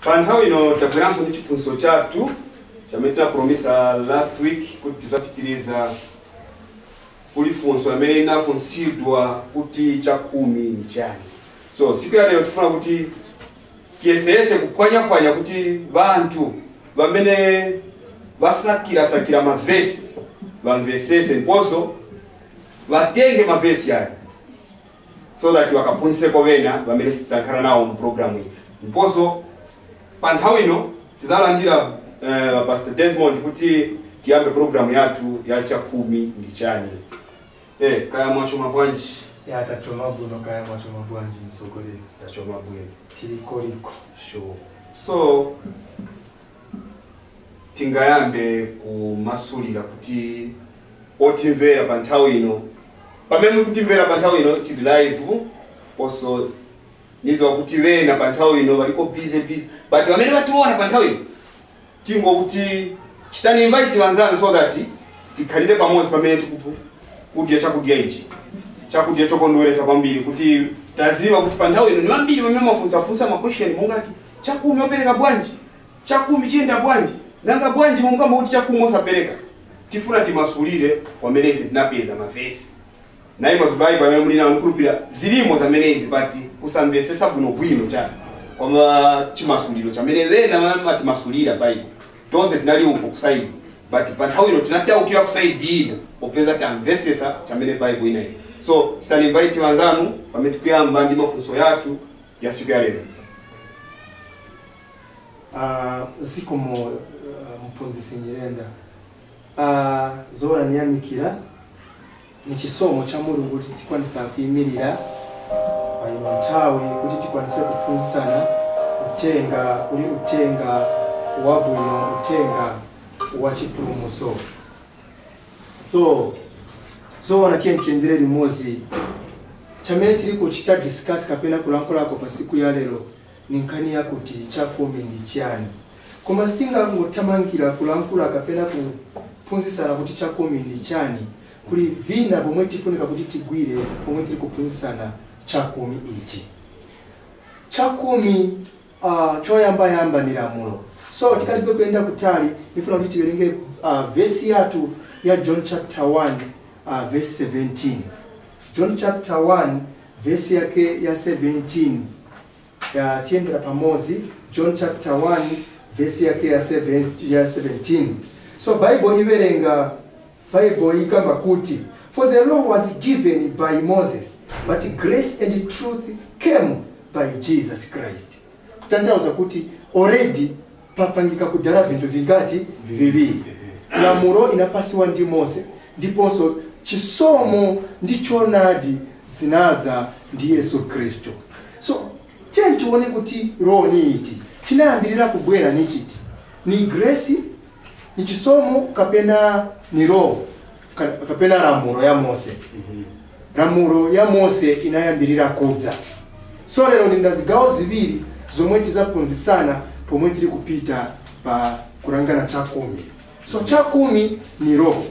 Pa nthawi ino tabweranso ndi chiphunzitso chathu chamene tinapromisa last week kuti tidzapitiriza kuli funso amene inafunsidwa kuti chakhumi ni chani. So siku ya lero tifuna kuti tiyeseyese kuphwanyaphwanya kuti vanthu vamene vasakirasakira mavesi vamvesese ndiponso vatenge mavesi aya so that wakaphunzitseko vena vamene sitidzakhala nawo mu programu iyi. Ndiponso pa nthawi ino tidzalandira Pastor Desmond kuti tiyambe programu yathu ya chakhumi ndi chani. Kaya mwachoma bwanji? Ya, tachoma bwino. Kaya mwachoma bwanji, msogoleri? Tachoma bwino. Tilikoliko. Sure. So tingayambe kumasulira kuti otimvera pa nthawi ino, pamene mukutimvera pa nthawi ino tili live also, niziwa kuti vena pa nthawi ino valiko busy busy, but pamene vationa pa nthawi ino tingokuti chitani invite vanzanu so that tikhalire pamodzi pamene tikudya chakudya ichi, chakudya chokondweresa kwambiri, kuti taziva kuti pa nthawi ino ni vambiri pamene mafunsafunsa ma question mungati chakumi wapereka bwanji, chakumi chiyenda bwanji, nanga bwanji mungamba kuti chakumi osapereka. Tifuna timasulire pamene izi tinapeza mavesi naye mavibayi pamene muli nawo, nkulupira zilimo zamenezi, but kusamvesesa bwinobwino chani kwama chimasuliro chamene vena matimasulira Bible. Tonse tinali uko ku side, but pa nthawi ino tinataukira ku side ina popeza tamvesesa chamene Bible inayi. So chitani invite wanzanu pamene tikuyamba ndi mafunso yathu ya siku ya lero. Zikomo, mphunzitsi Nyirenda. Zoona niyamikira ni chisomo cha Mulungu kuti tikwanisa kuyimirira payino nthawi kuti tikwanise kuphunzitsana utenga uli utenga wabwino, utenga wa chipulumutso. So zoona tiye tiyendere limodzi. Chamene tili kuchita discuss kapena kulankhulako pa siku ya lero ni nkhani yakuti chakhumi ndi chiyani. Koma sitingangothamangira kulankhula kapena kuphunzitsana kuti chakhumi ndi chani. Kuli vina pomwe tifunika kuti tigwire pomwe tili kuphunzitsana chakhumi ichi. Chakhumi choyambayamba ni lamulo. So tikalibe kuyenda kutali, nifuna kuti tiwerenge vesi yathu ya John chapter 1 verse 17. John chapter 1 verse yake ya 17 ya tiyendera pamodzi. John chapter 1 verse yake ya 7, ya 17. So Bible iverenga, Bible ikamba kuti, "For the law was given by Moses, but grace and truth came by Jesus Christ." Kutanthauza kuti already papangika kudala vinthu vingati? Viwiri. Lamulo inapasiwa ndi Mose, ndiponso chisomo ndi choonadi zinaza ndi Yesu Khristu. So tiye tione kuti law ni iti chinayambirira kubwera ni chiti, ni grace, ni chisomo, kapena ni law, kapena lamulo ya Mose. Lamulo ya Mose inayambirira kudza. So lero ndina zigawo ziwiri zomwe tizaphunzitsana pomwe tili kupita pa kulangana chakumi. So chakumi ni law,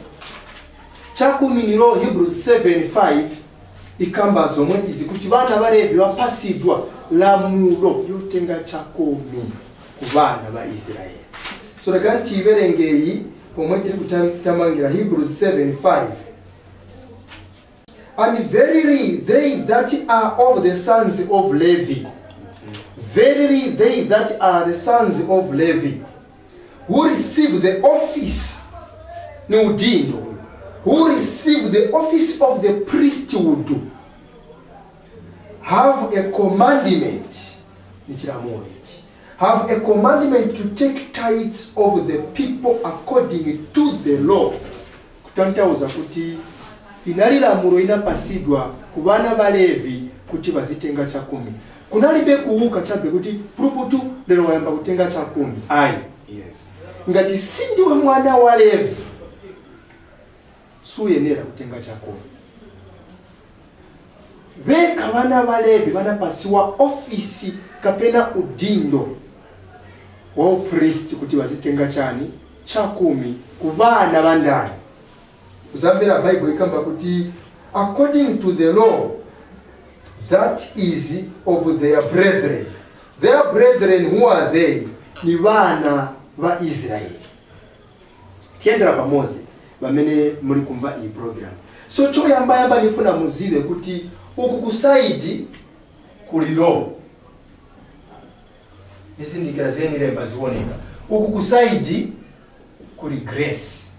chakumi ni law. Hebrews 7:5 ikamba zomwe izi kuti vana va Levi vapasidwa lamulo yotenga chakumi ku vana va Israeli. So leka tiiverengeyi pomwe tili kutamangira Hebrews 7:5. "And verily they that are of the sons of Levi, verily they that are the sons of Levi, who receive the office," ni udindo, "who receive the office of the priesthood have a commandment," ni chilamulo ichi, "have a commandment to take tithes of the people according to the law." Kutanthauza kuti inali lamulo inapasidwa ku vana va Levi kuti vazitenga chakumi. Kunalibe kuuka chabe kuti puluputu lero wayamba kutenga chakumi, ayi. Ngati sindiwe mwana wa Levi, suyenera kutenga chakumi. Veka vana va Levi vanapasiwa ofisi kapena udindo wa upristi kuti vazitenga chani? Chakumi ku vana va ndani? Kuzamvera Bible ikamba kuti "according to the law, that is of their brethren." Their brethren, who are they? Ni vana va Israeli. Tiendera pamozi vamene muli kumva iyi program. So choyambayamba nifuna muzive kuti uku ku side kuli law. Nizindikira zeni lemba zioneka. Uku ku side kuli grace.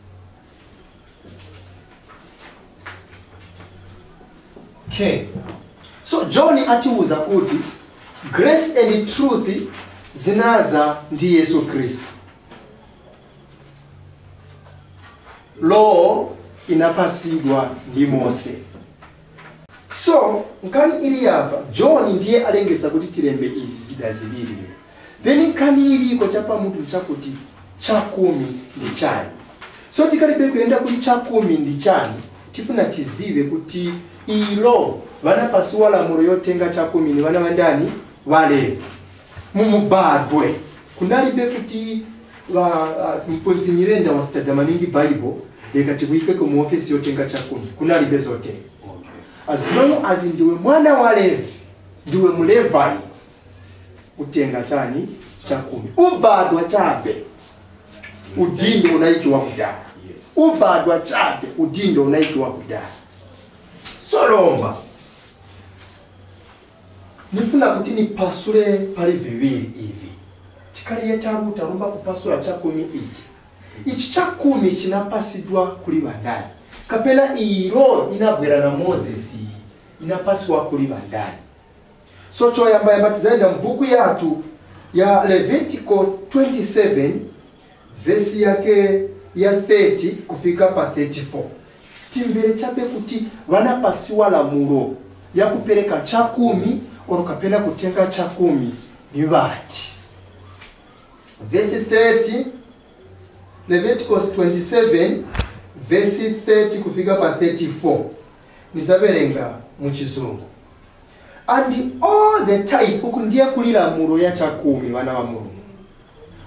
Okay. So John atiuza kuti grace and truth zinaza ndi Yesu Kristu. Law inapasidwa ndi Mose. So nkani ili apa John ndiye alengesa kuti tilembe izi zida zibiri. Then nkani iliko chapa mutu chakuti chakumi ndi chani. So tikalibe kuyenda kuti chakumi ndi chani, tifuna tizive kuti ilo vanapasiwa lamulo yotenga chakumi ni vana vandani Valevi. Mumubadwe kunalibe kuti mpozi Nyirenda wa study maningi Bible lekati kuikeko mu office yotenga chakumi kunalibe zote. Okay. As long as ndiwe mwana wa Levi, ndiwe Mlevi, utenga chani chakumi. Ubadwa chabe udindo unaikiwa kudala. Yes. Ubadwa chabe udindo unaikiwa kudala. Solomba nifuna kuti nipasule pali viwiri ivi. Tikali yetabu tarumba kupasula chakumi ichi. Ichi chakumi chinapasidwa kuli bandani. Kapena ilo inabwera na Moses inapaswa kuli bandani. So choyamba yambatizaenda mbuku yatu ya Levitico 27 verse yake ya 30 kufika pa 34. Timbere chabe kuti vanapasiwa lamulo ya kupereka chakumi oro kapena kutenga chakumi ni vati. Verse 30, Leviticus 27 verse 30 kufika pa 34. Nizaberenga mu Chizungu. And all the tithe, uku ndiye kuli lamulo ya chakumi wana wa Mulungu.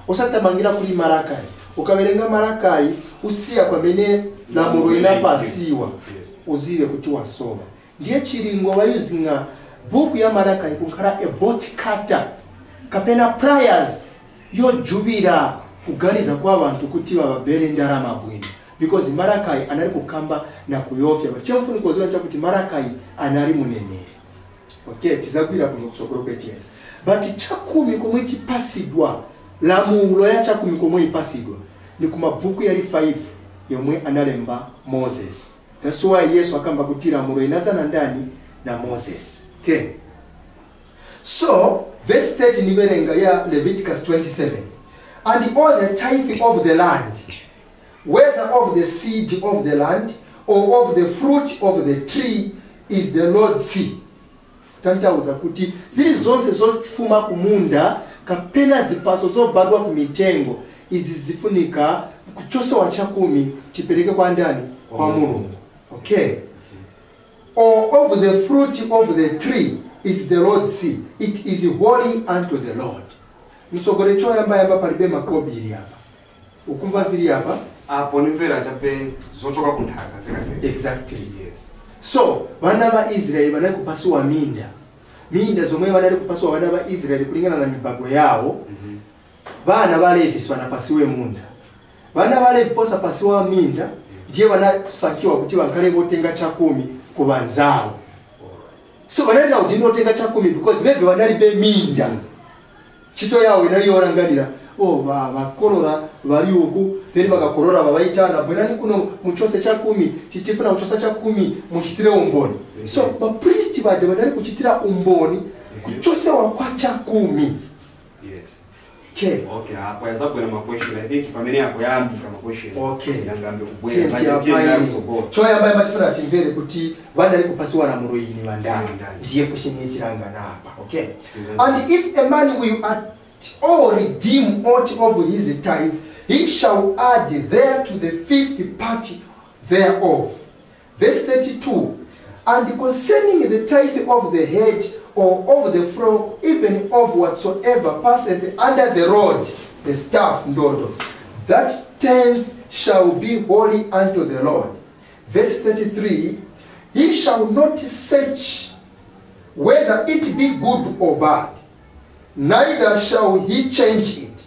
Osatamangira kuli Malakai. Ukawerenga Malakai usiya kwamene lamulo inapasiwa. Yes. Uziwe kuti wasoma. Ndiye chilingo wayuzinga buku ya Malakai kunkhala a bolt cutter kapena pliers yojubira kuganiza kwa abantu kuti babere ndarama bwino. Because Malakai anali kukamba na kuyofya. But chemfuni koziwa chakuti Malakai anali muneneri. Okay, tizagwira kuno kusokolo kwetiyena. But chakumi komwe chipasidwa, lamulo ya chakumi komwe ipasidwa ni kumabuku yali 5 yomwe analemba Moses. That's why Yesu akamba kuti lamulo inazana ndani na Moses. Okay. So, verse 30 niberenga ya Leviticus 27. And all the tithe of the land, whether of the seed of the land or of the fruit of the tree, is the Lord's seed. Tantauza kuti zili zonse zofuma kumunda kapena zipaso zobadwa kumitengo izi zifunika kuchosowa chakumi chipereke kwa ndani kwa Mulungu. Okay. Or of the fruit of the tree is the Lord's seed. It is holy unto the Lord. Msogole choyamba yamba palibe makobiri apa. Ukumva zili apa? Apo nimvera chape zochoka kunthaka zikase. Exactly. Yes. So, vana va Israeli vanali kupasiwa minda. Minda zomwe vanali kupasiwa vana va Israeli kulingana na mibago yawo. Vana va Levi vanapasiwe munda. Vana va Levi posapasiwa minda, ndiye vanasakiwa kuti vankhale votenga chakumi ku vanzawo. So vanali na udindo otenga chakumi because maybe vanali be minda. Ntchito yawo inali yoranganira. Oh, vakorora vari uku, then vakakorora vavaitana, bwerani kuno muchose chakumi, titifuna kuchosa chakumi, muchitire umboni. So mapristi vaja vanali kuchitira umboni, kuchosewa kwa chakumi. Yes. Okay. Okay, apo yazabwera ma question. I think pamene apo yambika ma question. Okay. Yangambe kubwera. Choyamba yamba tifuna timvere kuti vanali kupasiwa lamulo ini vandani. Ndiye question yetirangana apa. Okay. And if a man will at all redeem aught of his tithe, he shall add there to the fifth part thereof. Verse 32. And concerning the tithe of the head or of the flock, even of whatsoever passeth under the rod, the staff, ndodo, that tenth shall be holy unto the Lord. Verse 33. He shall not search whether it be good or bad. Neither shall he change it.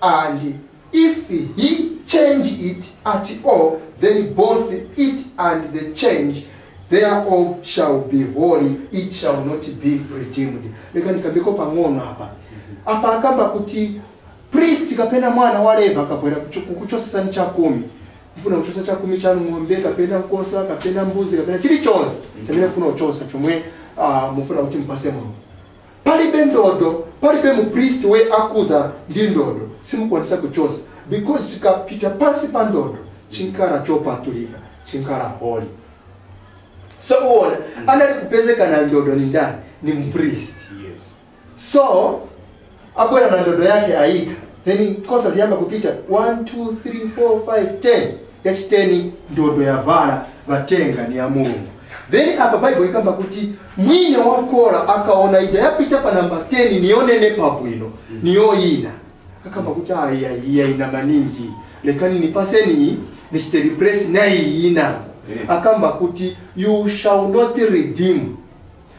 And if he change it at all, then both it and the change thereof shall be holy, it shall not be redeemed. Leka nikambiko pang'ono apa. Apa akamba kuti priest kapena mwana wa Levi akabwera kukuchosesani chakumi. Mfuna kuchosa chakumi cha ng'ombe kapena nkosa kapena mbuzi kapena chilichonse chamene mfuna kuchosa chomwe mufuna kuti mpase Mulungu. Palibe ndodo, palibe mupriest we akuza ndi ndodo, simukwanisa kuchosa because chikapita pansi pa ndodo chinkara chopatulika, chinkara holy. So uona anali kupezeka na ndodo ni ndani? Ni mpriest. Yes. So abwera na ndodo yake aika, then kosa ziyamba kupita 1 2 3 4 5 10 yachiteni ndodo ya vala vatenga ni ya Mulungu. Then apa Bible ikamba kuti mwine wakola akaona ija yapita pa namba 10 nionene pabwino niyoyina, akamba kuti aya iya ina maningi, lekani nipaseni nichite repress na iyina. Akamba kuti you shall not redeem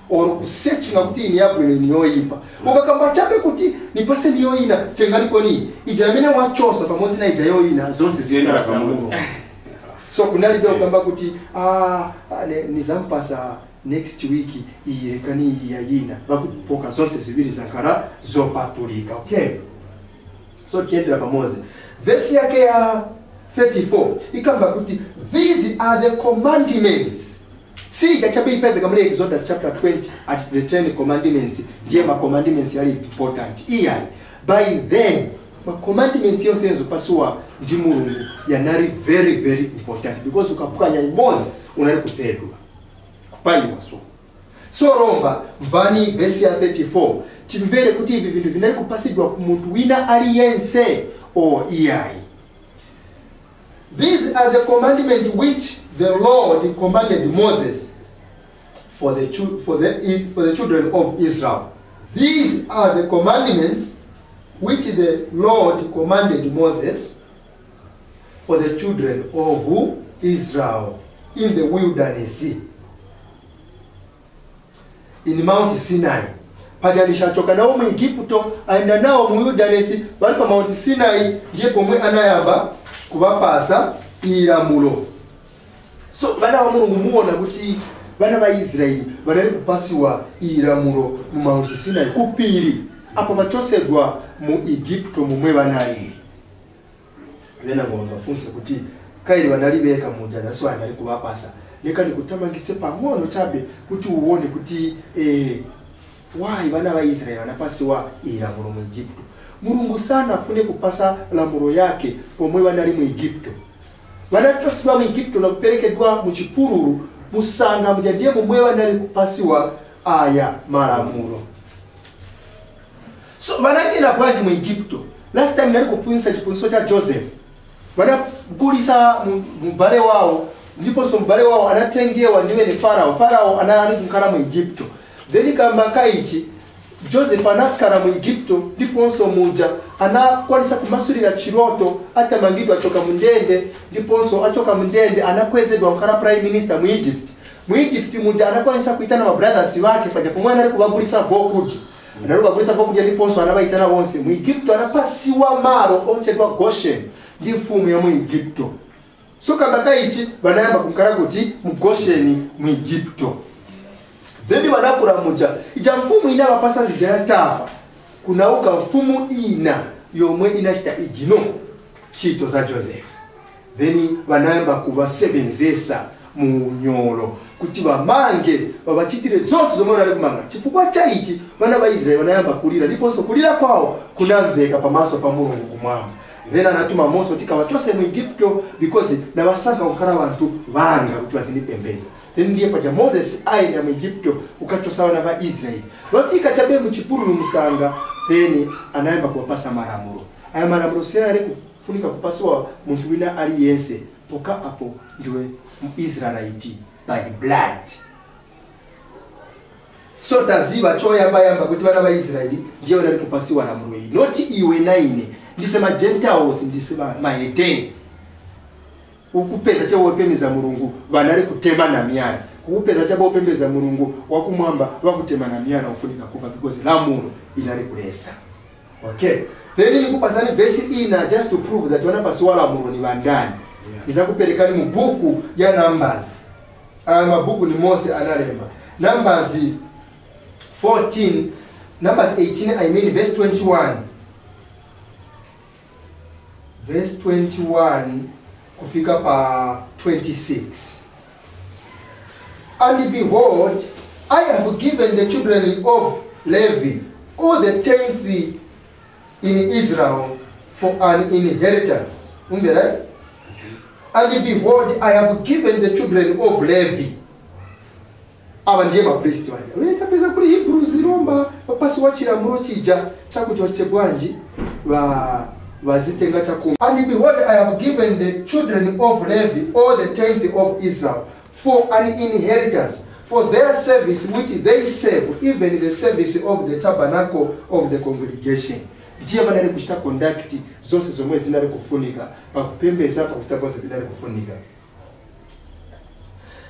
or kusearching kuti ini yabwino niyoyipa. Ukakamba chape kuti nipase niyoyina tengaliko ni ija amene wachosa pamodzi na ija yoyina zonse Ziyenda pamoja. So kunalibe ukamba kuti nizampasa next week iye kani iyayina vakupoka zonse ziwiri zankara zopatulika. Okay, so tiendera pamoja. Verse yake ya 34 ikamba kuti these are the commandments. Si chachabe ipeze kamuli Exodus chapter 20 at the 10 commandments, ndiye ma commandments yali important iyayi. By then ma commandments yonse yenzopasuwa ndi Mulungu yanali very very important because ukapukanya imodzi unali kupedwa kupayiwa. So romba mvani verse ya 34 timvere kuti ivi vintu vinali kupasidwa ku munthu wina aliyense o iyayi. These are the commandments which the Lord commanded Moses for the children of Israel. These are the commandments which the Lord commanded Moses for the children of Israel in the wilderness, in Mount Sinai. Pajanishachoka nawo mu Egypto aenda nawo mu wilderness, bali pa Mount Sinai ndiye pomwe anayamba kubapasa ilamulo. So bana wa Mulungu muona kuti bana ba Israeli banali kupasiwa ilamulo mu Mount Sinai kupiri apo bachosegwa mu Egypto mumwe banali. Lena ngo kuti kaili banalibeka muja naso anali kubapasa. Leka nikutamangise pang'ono chabe kuti uone kuti why bana ba Israeli banapasiwa ilamulo mu Egypto. Mulungu sana afune kupasa lamulo yake pomwe banali mu Egypto. Banachosibwa mu Egypto na kuperekedwa mu chipululu musanga muja ndiye momwe banali kupasiwa aya malamulo. So banagenda bwanji mu Egypto. Last time nali kuphunzitsa chiphunzitso cha Joseph. Banagulisa mbale wawo, ndiponso mbale wawo anatengewa ndiwe ni Farao. Farao anali kukhala mu Egypto. Then kamba kaichi Joseph anakhala mu Egypto ndiponso muja anakwanisa kumasulira chiloto atamangidwa achoka mundende, ndiponso achoka mundende anakwezedwa kukhala prime minister mu Egypt. Mu Egypt muja anakwanisa kuitana ma brothers wake paja pomwe anali kubagulisa vokudya. Anali kubagulisa vokudya ndiponso anabayitana bonse. Mu Egypto anapasiwa malo ochedwa Goshen ndi mfumu ya mu Egypto. So kamba kaichi banayamba kumkhala kuti mu Goshen mu Egypto. Then banakula muja ija mfumu ina bapasa zija yatafa kunauka mfumu ina yomwe inachita igino chito za Joseph. Then banayamba kubasebenzesa mu nyolo kuti bamange babachitire zonse zomwe banali kumanga. Chifukwa cha ichi bana ba Israeli banayamba kulira, ndiponso kulira kwawo kunamveka pamaso pa Mulungu kumwamba. Then anatuma Mose kuti kawachose mu Egypto because nabasanga kukhala bantu banga kuti bazinipembeza. Then ndiye paja Moses aenda mu Egypto ukachosa wana ba Israeli. Bafika chabe mu chipululu musanga, then anayamba kuwapasa malamulo. Aya malamulo sena ali kufunika kupaswa muntu wina aliyense poka apo ndiwe Israelite by blood. So taziba choyamba yamba kuti bana ba Israeli ndiye wanali kupasiwa lamulo iyi. Not iwe na ine. Ndisema Gentiles, ndisema mahedeni. Ukupeza che wopemiza Mulungu banali kutema na miyala. Kukupeza chabe upembeza Mulungu wakumwamba wakutemana miyala ufunika kufa because lamulo inali kulesa. Okay. Then nikupasani verse ina just to prove that wanapasiwa lamulo ni bandani. Yeah. Nizakuperekani mu buku ya Numbers. Mabuku ni Mose analemba. Numbers 14, Numbers 18, I mean verse 21. Verse 21 kufika pa 26. And behold, I have given the children of Levi all the tenth in Israel for an inheritance. Right? And behold, I have given the children of Levi. Aba ndiye mapristi waja. Wetapeza kuli Hebrews lomba bapasi wachilamulo chija chakuti wachite bwanji wazitenga chakumi. And behold, I have given the children of Levi all the tenth of Israel for an inheritance, for their service which they serve, even the service of the tabernacle of the congregation. Ndiye banali kuchita conduct zonse zomwe zinali kufunika pakupembeza pakuchita vonse binali kufunika.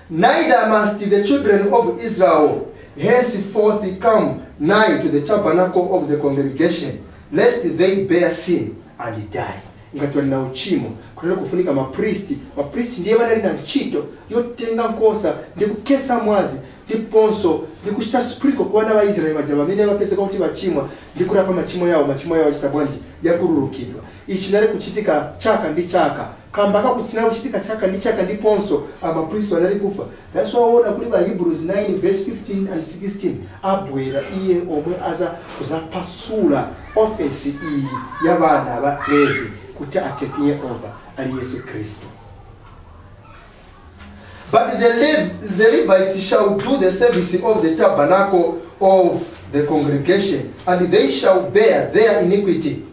Neither must the children of Israel henceforth come nigh to the tabernacle of the congregation, lest they bear sin and die. Ngati na uchimo kunali kufunika mapristi. Mapristi ndiye banali na ntchito yotenga nkosa ndi kukesa mwazi ndiponso ndikuchita sprinkle kwa wana wa Israeli baja bamene bapeseka kuti bachimwa ndikurapa machimo yawo achita bwanji yakururukidwa. Ichi nali kuchitika chaka ndi chaka kamba kakuti kuchitika chaka ndi chaka ndiponso amapristi anali kufa. That's why ona kuli ba Hebrews 9 verse 15 and 16 abwera iye omwe aza kuzapasula office iyi ya bana ba Levi kuti atekinye over ali Yesu Kristo. But the Levites shall do the service of the tabernacle of the congregation, and they shall bear their iniquity.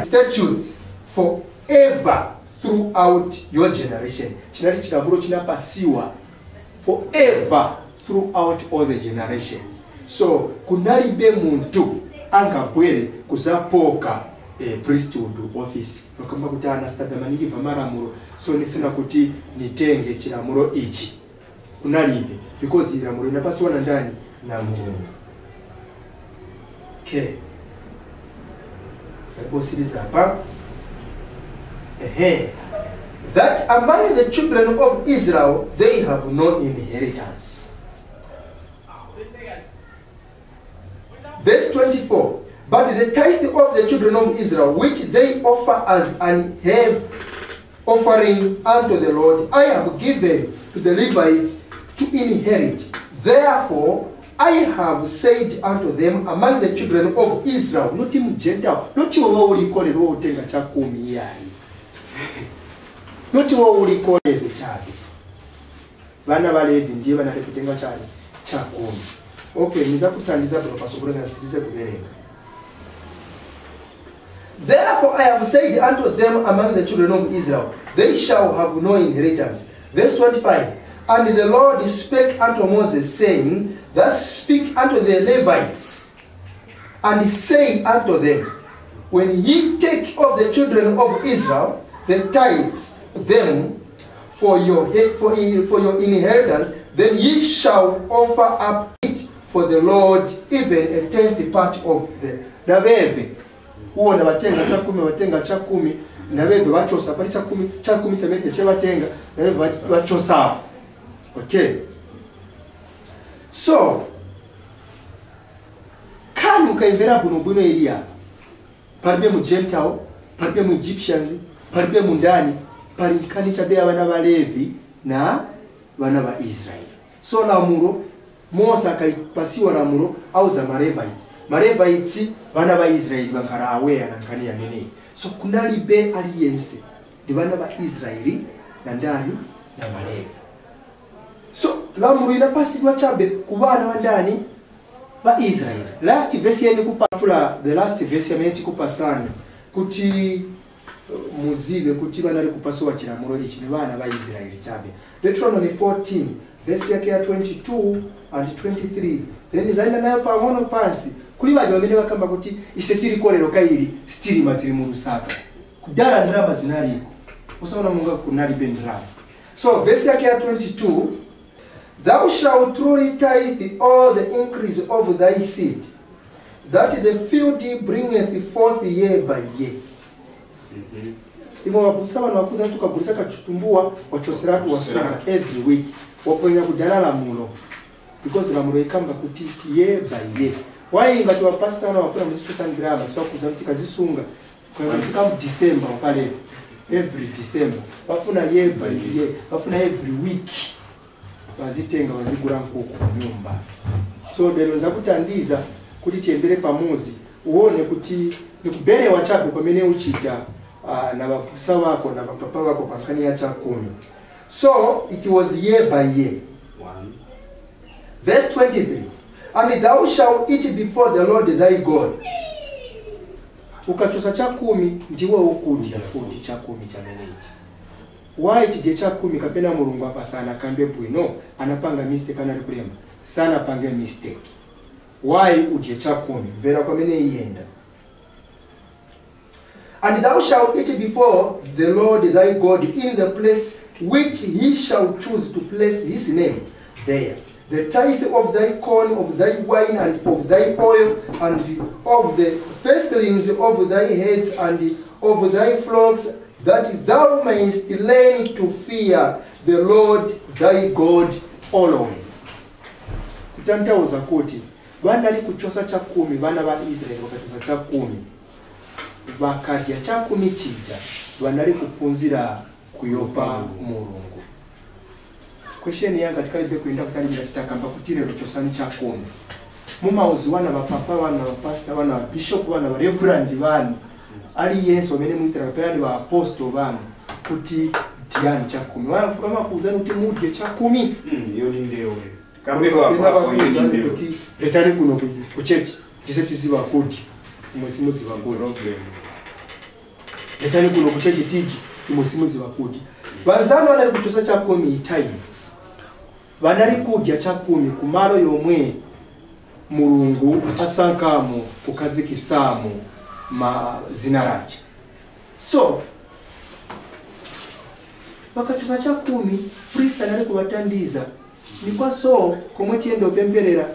Statutes forever throughout your generation. Chinali chilamulo chinapasiwa forever throughout all the generations. So kunalibe muntu angabwere kuzapoka priesthood office. Nokamba kuti anastada maningi vamalamulo, so nifuna kuti nitenge chilamulo ichi. Kunalibe because ilamulo inapasiwa na ndani na Mulungu. Okay. Bosiriza hapa. Ehe. That among the children of Israel they have no inheritance. Verse 24. But the tithe of the children of Israel, which they offer as an have offering unto the Lord, I have given to the Levites to inherit. Therefore, I have said unto them among the children of Israel, not in Gentile, not you utenga chakumi yayi. Not you chabi. Vana va Levi ndiye vanali kutenga chali chakumi. Okay, nizakutandiza bro pasokurenga nsirize kuverenga. Therefore I have said unto them among the children of Israel, they shall have no inheritance. Verse 25. And the Lord spake unto Moses, saying, Thus speak unto the Levites, and say unto them, When ye take of the children of Israel the tithes them for your inheritance, then ye shall offer up it for the Lord, even a tenth part of the. Nabeve uona batenga chakumi batenga chakumi nabeve bachosa pali chakumi chakumi chamene chebatenga nabeve bachosa. Okay. So kanu kaimvera buno bwino Eliya palibe mu Gentile, palibe mu Egyptians, palibe mu ndani, pali nkani chabe abana ba Levi na bana ba Israel. So lamulo Mose akaipasiwa lamulo au za Malevites. Malevites bana ba Israeli bankara aware na nkani ya nene. So kunalibe aliyense ndi bana ba Israeli na ndani na Malevi. So lamulo inapasidwa chabe ku bana ba ndani ba Israeli. Last verse yeni kupatula the last verse yamene kupasana kuti muzibe kuti bana ali kupaswa chilamulo ichi ni bana ba Israeli chabe. Deuteronomy 14 verse yake ya 22 and 23. Then zaenda nayo pang'ono pansi kuli baja bamene bakamba kuti ise tiri kolero kaili stili matiri mu Lusaka kudala ndrama zinaliko usaona munga kunali bendrama. So verse yake ya 22, Thou shalt truly tithe all the increase of thy seed, that the field bringeth forth year by year. Imwe wakusa vanhu vakuza tukagurisa kachutumbuwa wachoseratu wasunga every week waponya kudala lamulo because lamulo ikamba kuti year by year. Why ngati wapasita vana wafuna muzichosandirama siwakuza kuti kazisunga kufika mu December wakale every December wafuna year by year, wafuna every week wazitenga wazigura nkuku nyumba. So lero nzakutandiza kuti tiyendere pamuzi uone kuti nikuberewa chako pamene uchita na vapusa wako na vapapa wako pankani ya chakumi. So it was year by year. Verse 23. And thou shalt eat before the Lord thy God. Ukachosa chakumi ndiwe ukudya futi chakumi chamenechi. Why chidye chakumi kapena Mulungu apa sana kambe bwino anapanga mistake anali kulemba sana pange mistake. Why udye chakumi mvera kwamene iyenda. And thou shalt eat before the Lord thy God in the place which he shall choose to place his name there. The tithe of thy corn, of thy wine, and of thy oil, and of the firstlings of thy heads, and of thy flocks, that thou mayest learn to fear the Lord thy God always. Kutanthauza kuti vanali kuchosa chakumi vana va Israeli vakachosa chakumi vakadya chakumi chija vanali kupunzira kuyopa Mulungu. Question yanga tikalibe kuenda kutalibira chitakamba kuti lero chosani chakumi. Mumauzi wana vapapa wana vapasta wana bishop wana vareverend vanu ali Yesu amene muitira kapena ndi vaapostle vanu kuti dyani chakumi. Vamakuuzani kuti mudye chakumi. Iyo ni ndewe. Kambe wapo iyo ni ndewe. Kuti letani kuno ku church tise tiziva kuti imwe simuziva kuti. Problem. Letani kuno ku church tiji imwe simuziva kuti. Vanzano vanali kuchosa chakumi itayi. Vanali kudya chakumi kumalo yomwe Mulungu asankamo kukadzikisamo ma zina rache. So vakachosa chakumi priest anali kuvatandiza nikwaso komwe tiyende opemperera.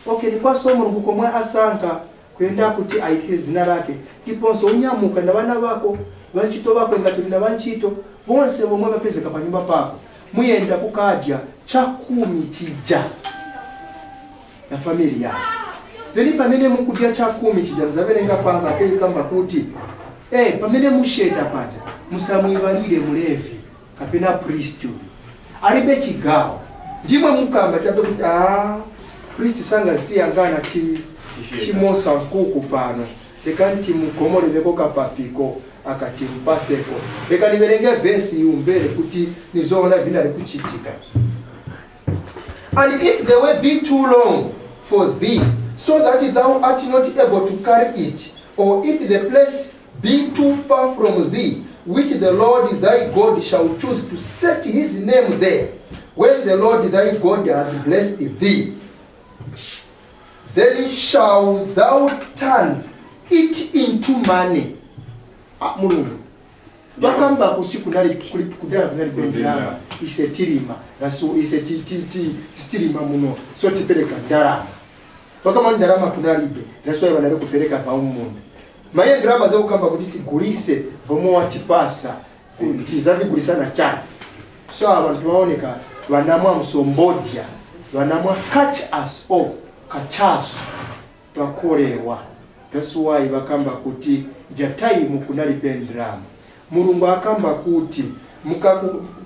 Okay, nikwaso Mulungu komwe asanka kuyenda kuti ayike zina lake ndiponso unyamuka na vana vako vanchito vako ngati na vanchito bonse bomwe bapezeka panyumba pako muyenda kukadya chakumi chija na familia yako. Then pamene mukudya chakumi chija mzaverenga kwanza apeli kamba kuti pamene musheta paja musamwivalire mulevi kapena priest alibe chigawo ndimwe mukamba chabe kuti priest sanga zitiyangana ti timosa nkuku pano leka ntimugomoleleko kapapiko akati mpaseko leka niverenge vesi umvere kuti nizoona vinali kuchitika. And if the way be too long for thee, so that thou art not able to carry it, or if the place be too far from thee, which the Lord thy God shall choose to set his name there, when the Lord thy God has blessed thee, then shall thou turn it into money. Mulungu. Bakamba kusiku nali kudala kunali bendera ise tilima naso ise ti tilima muno so tipereka ndarama. Bakama ndarama kunalibe that's why banali kupereka pa umundu. Maye ndarama zo kamba kuti tigulise vomo watipasa tizavigulisana chani. So abantu baoneka vanamwa msombodia vanamwa catch us off kachasu pakolewa. That's why bakamba kuti jataimu kunalibe ndarama. Mulungu akamba kuti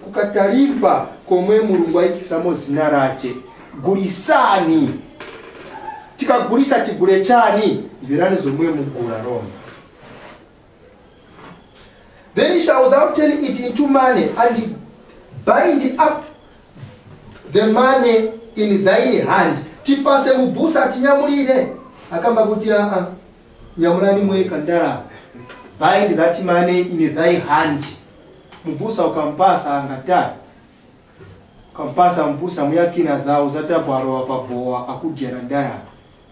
kukatalimba komwe Mulungu aikisamo zina rache gulisani tikagulisa tigule chani mverani zomwe mugula Roma. Then shall thou turn it into money and bind up the money in thine hand. Tipase mubusa tinyamulire akamba kuti nyamulani mweka ndalama. Bind that money in thy hand. Mubusa ukampasa angatari. Ukampasa mbusa muyakina zao zatabwaro wapaboa akujera ndalama.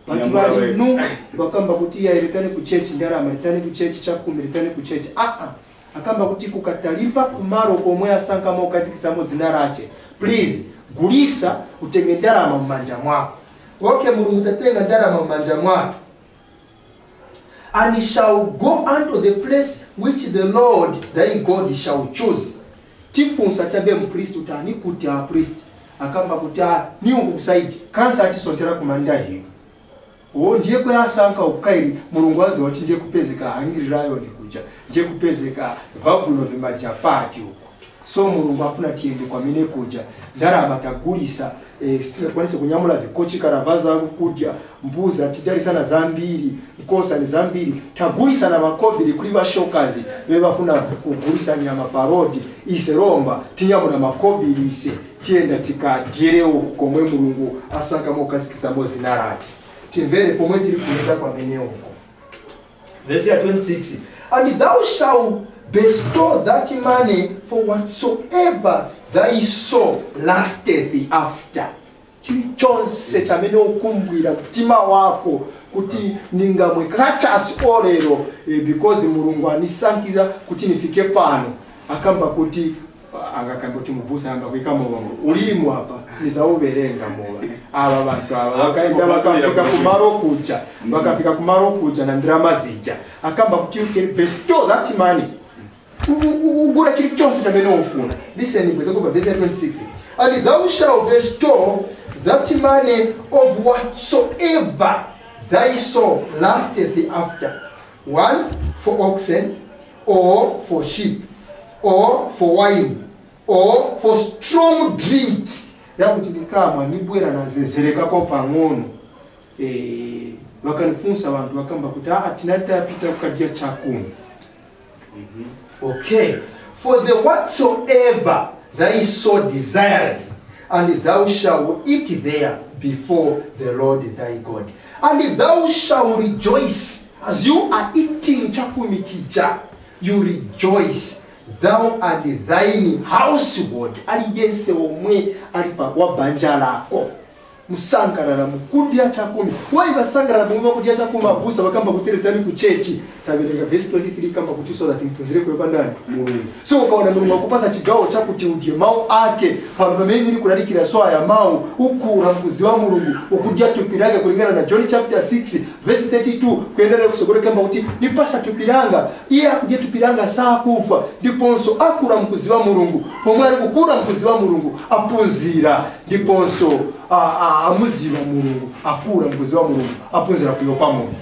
But bali no wakamba kuti ya iritani ku church ndalama, iritani ku church chakumi, iritani ku church. Akamba kuti kukatalimpa kumaro komwe asanka mo kazikisamo zina rache. Please Gulisa utenge ndalama mmanja mwako. Okay, Mulungu tatenga ndalama mmanja mwako. And shall go unto the place which the Lord thy God shall choose. Tifunsa chabe mpriest utani kuti a priest akamba kuti ni ukusaidi kansa achisontera kumanda hiyo. O ndiye kuyasanka ukairi Mulungu azi wati ndiye kupezeka angirirayo ndikuja ndiye kupezeka vabuno vimajapati uko. So Mulungu afuna tiende kwa mene kuja ndarama tagulisa sitingakwanise kunyamula vikochi karavaza kudya mbuza tidali sana zambiri nkosa ni zambiri tagulisa na makobiri kuli bashokazi bebafuna kugulisa nyama parodi ise romba tinyamula makobiri ise tienda tikadyerewo komwe Mulungu asaka mokazikisa mozina lake. Timvere pomwe tiri kuenda kwa mene uko. Verse ya 26, and thou shalt bestow that money for whatsoever thy soul lusteth after. Chilichonse chamene ukumbwira mtima wako kuti ningamwe kachasi olero because Mulungu anisankiza kuti nifike pano. Akamba kuti angakamba kuti mubusa amba kuika mulongo ulimu hapa nizauberenga mola aba bantu aba bakaenda bakafika kumaro kuja bakafika kumaro kuja na ndrama zija. Akamba kuti you can bestow that money ugura chilichonse chamene ufuna. Listen, kweza kuba verse 26, and thou shalt bestow that money of whatsoever thy soul lusteth after, one for oxen or for sheep or for wine or for strong drink. Yakuti nikamwa nibwera nazezereka pang'ono. Wakanifunsa bantu wakamba kuti tinali tapita kukadya chakumi. Okay, for the whatsoever thy soul desireth, and thou shalt eat there before the Lord thy God. And thou shalt rejoice as you are eating chakumi chija. You rejoice, thou and thine household. Aliyense omwe alipa wabanja lako. Musangarara mukudya chakumi. Why basangarara kumwe kudya chakumi abusa bakamba kuteretani ku church. Tabelenga verse 23 kamba kuti so that mpunzire kuyopa ndani Mulungu. So ukaona Mulungu akupasa chigawo chakuti udye mau ake pano pamene ndiri kulalikira so ya mau ukura mkuziwa Mulungu ukudya tupiranga kulingana na John chapter 6 verse 32 kuendelea kusogora kamba kuti nipasa tupiranga iye akudya tupiranga saa kufa ndiponso akura mkuziwa Mulungu pomwe ari kukura mkuziwa Mulungu apunzira ndiponso amuziwa Mulungu akura mkuziwa Mulungu apunzira kuyopa Mulungu.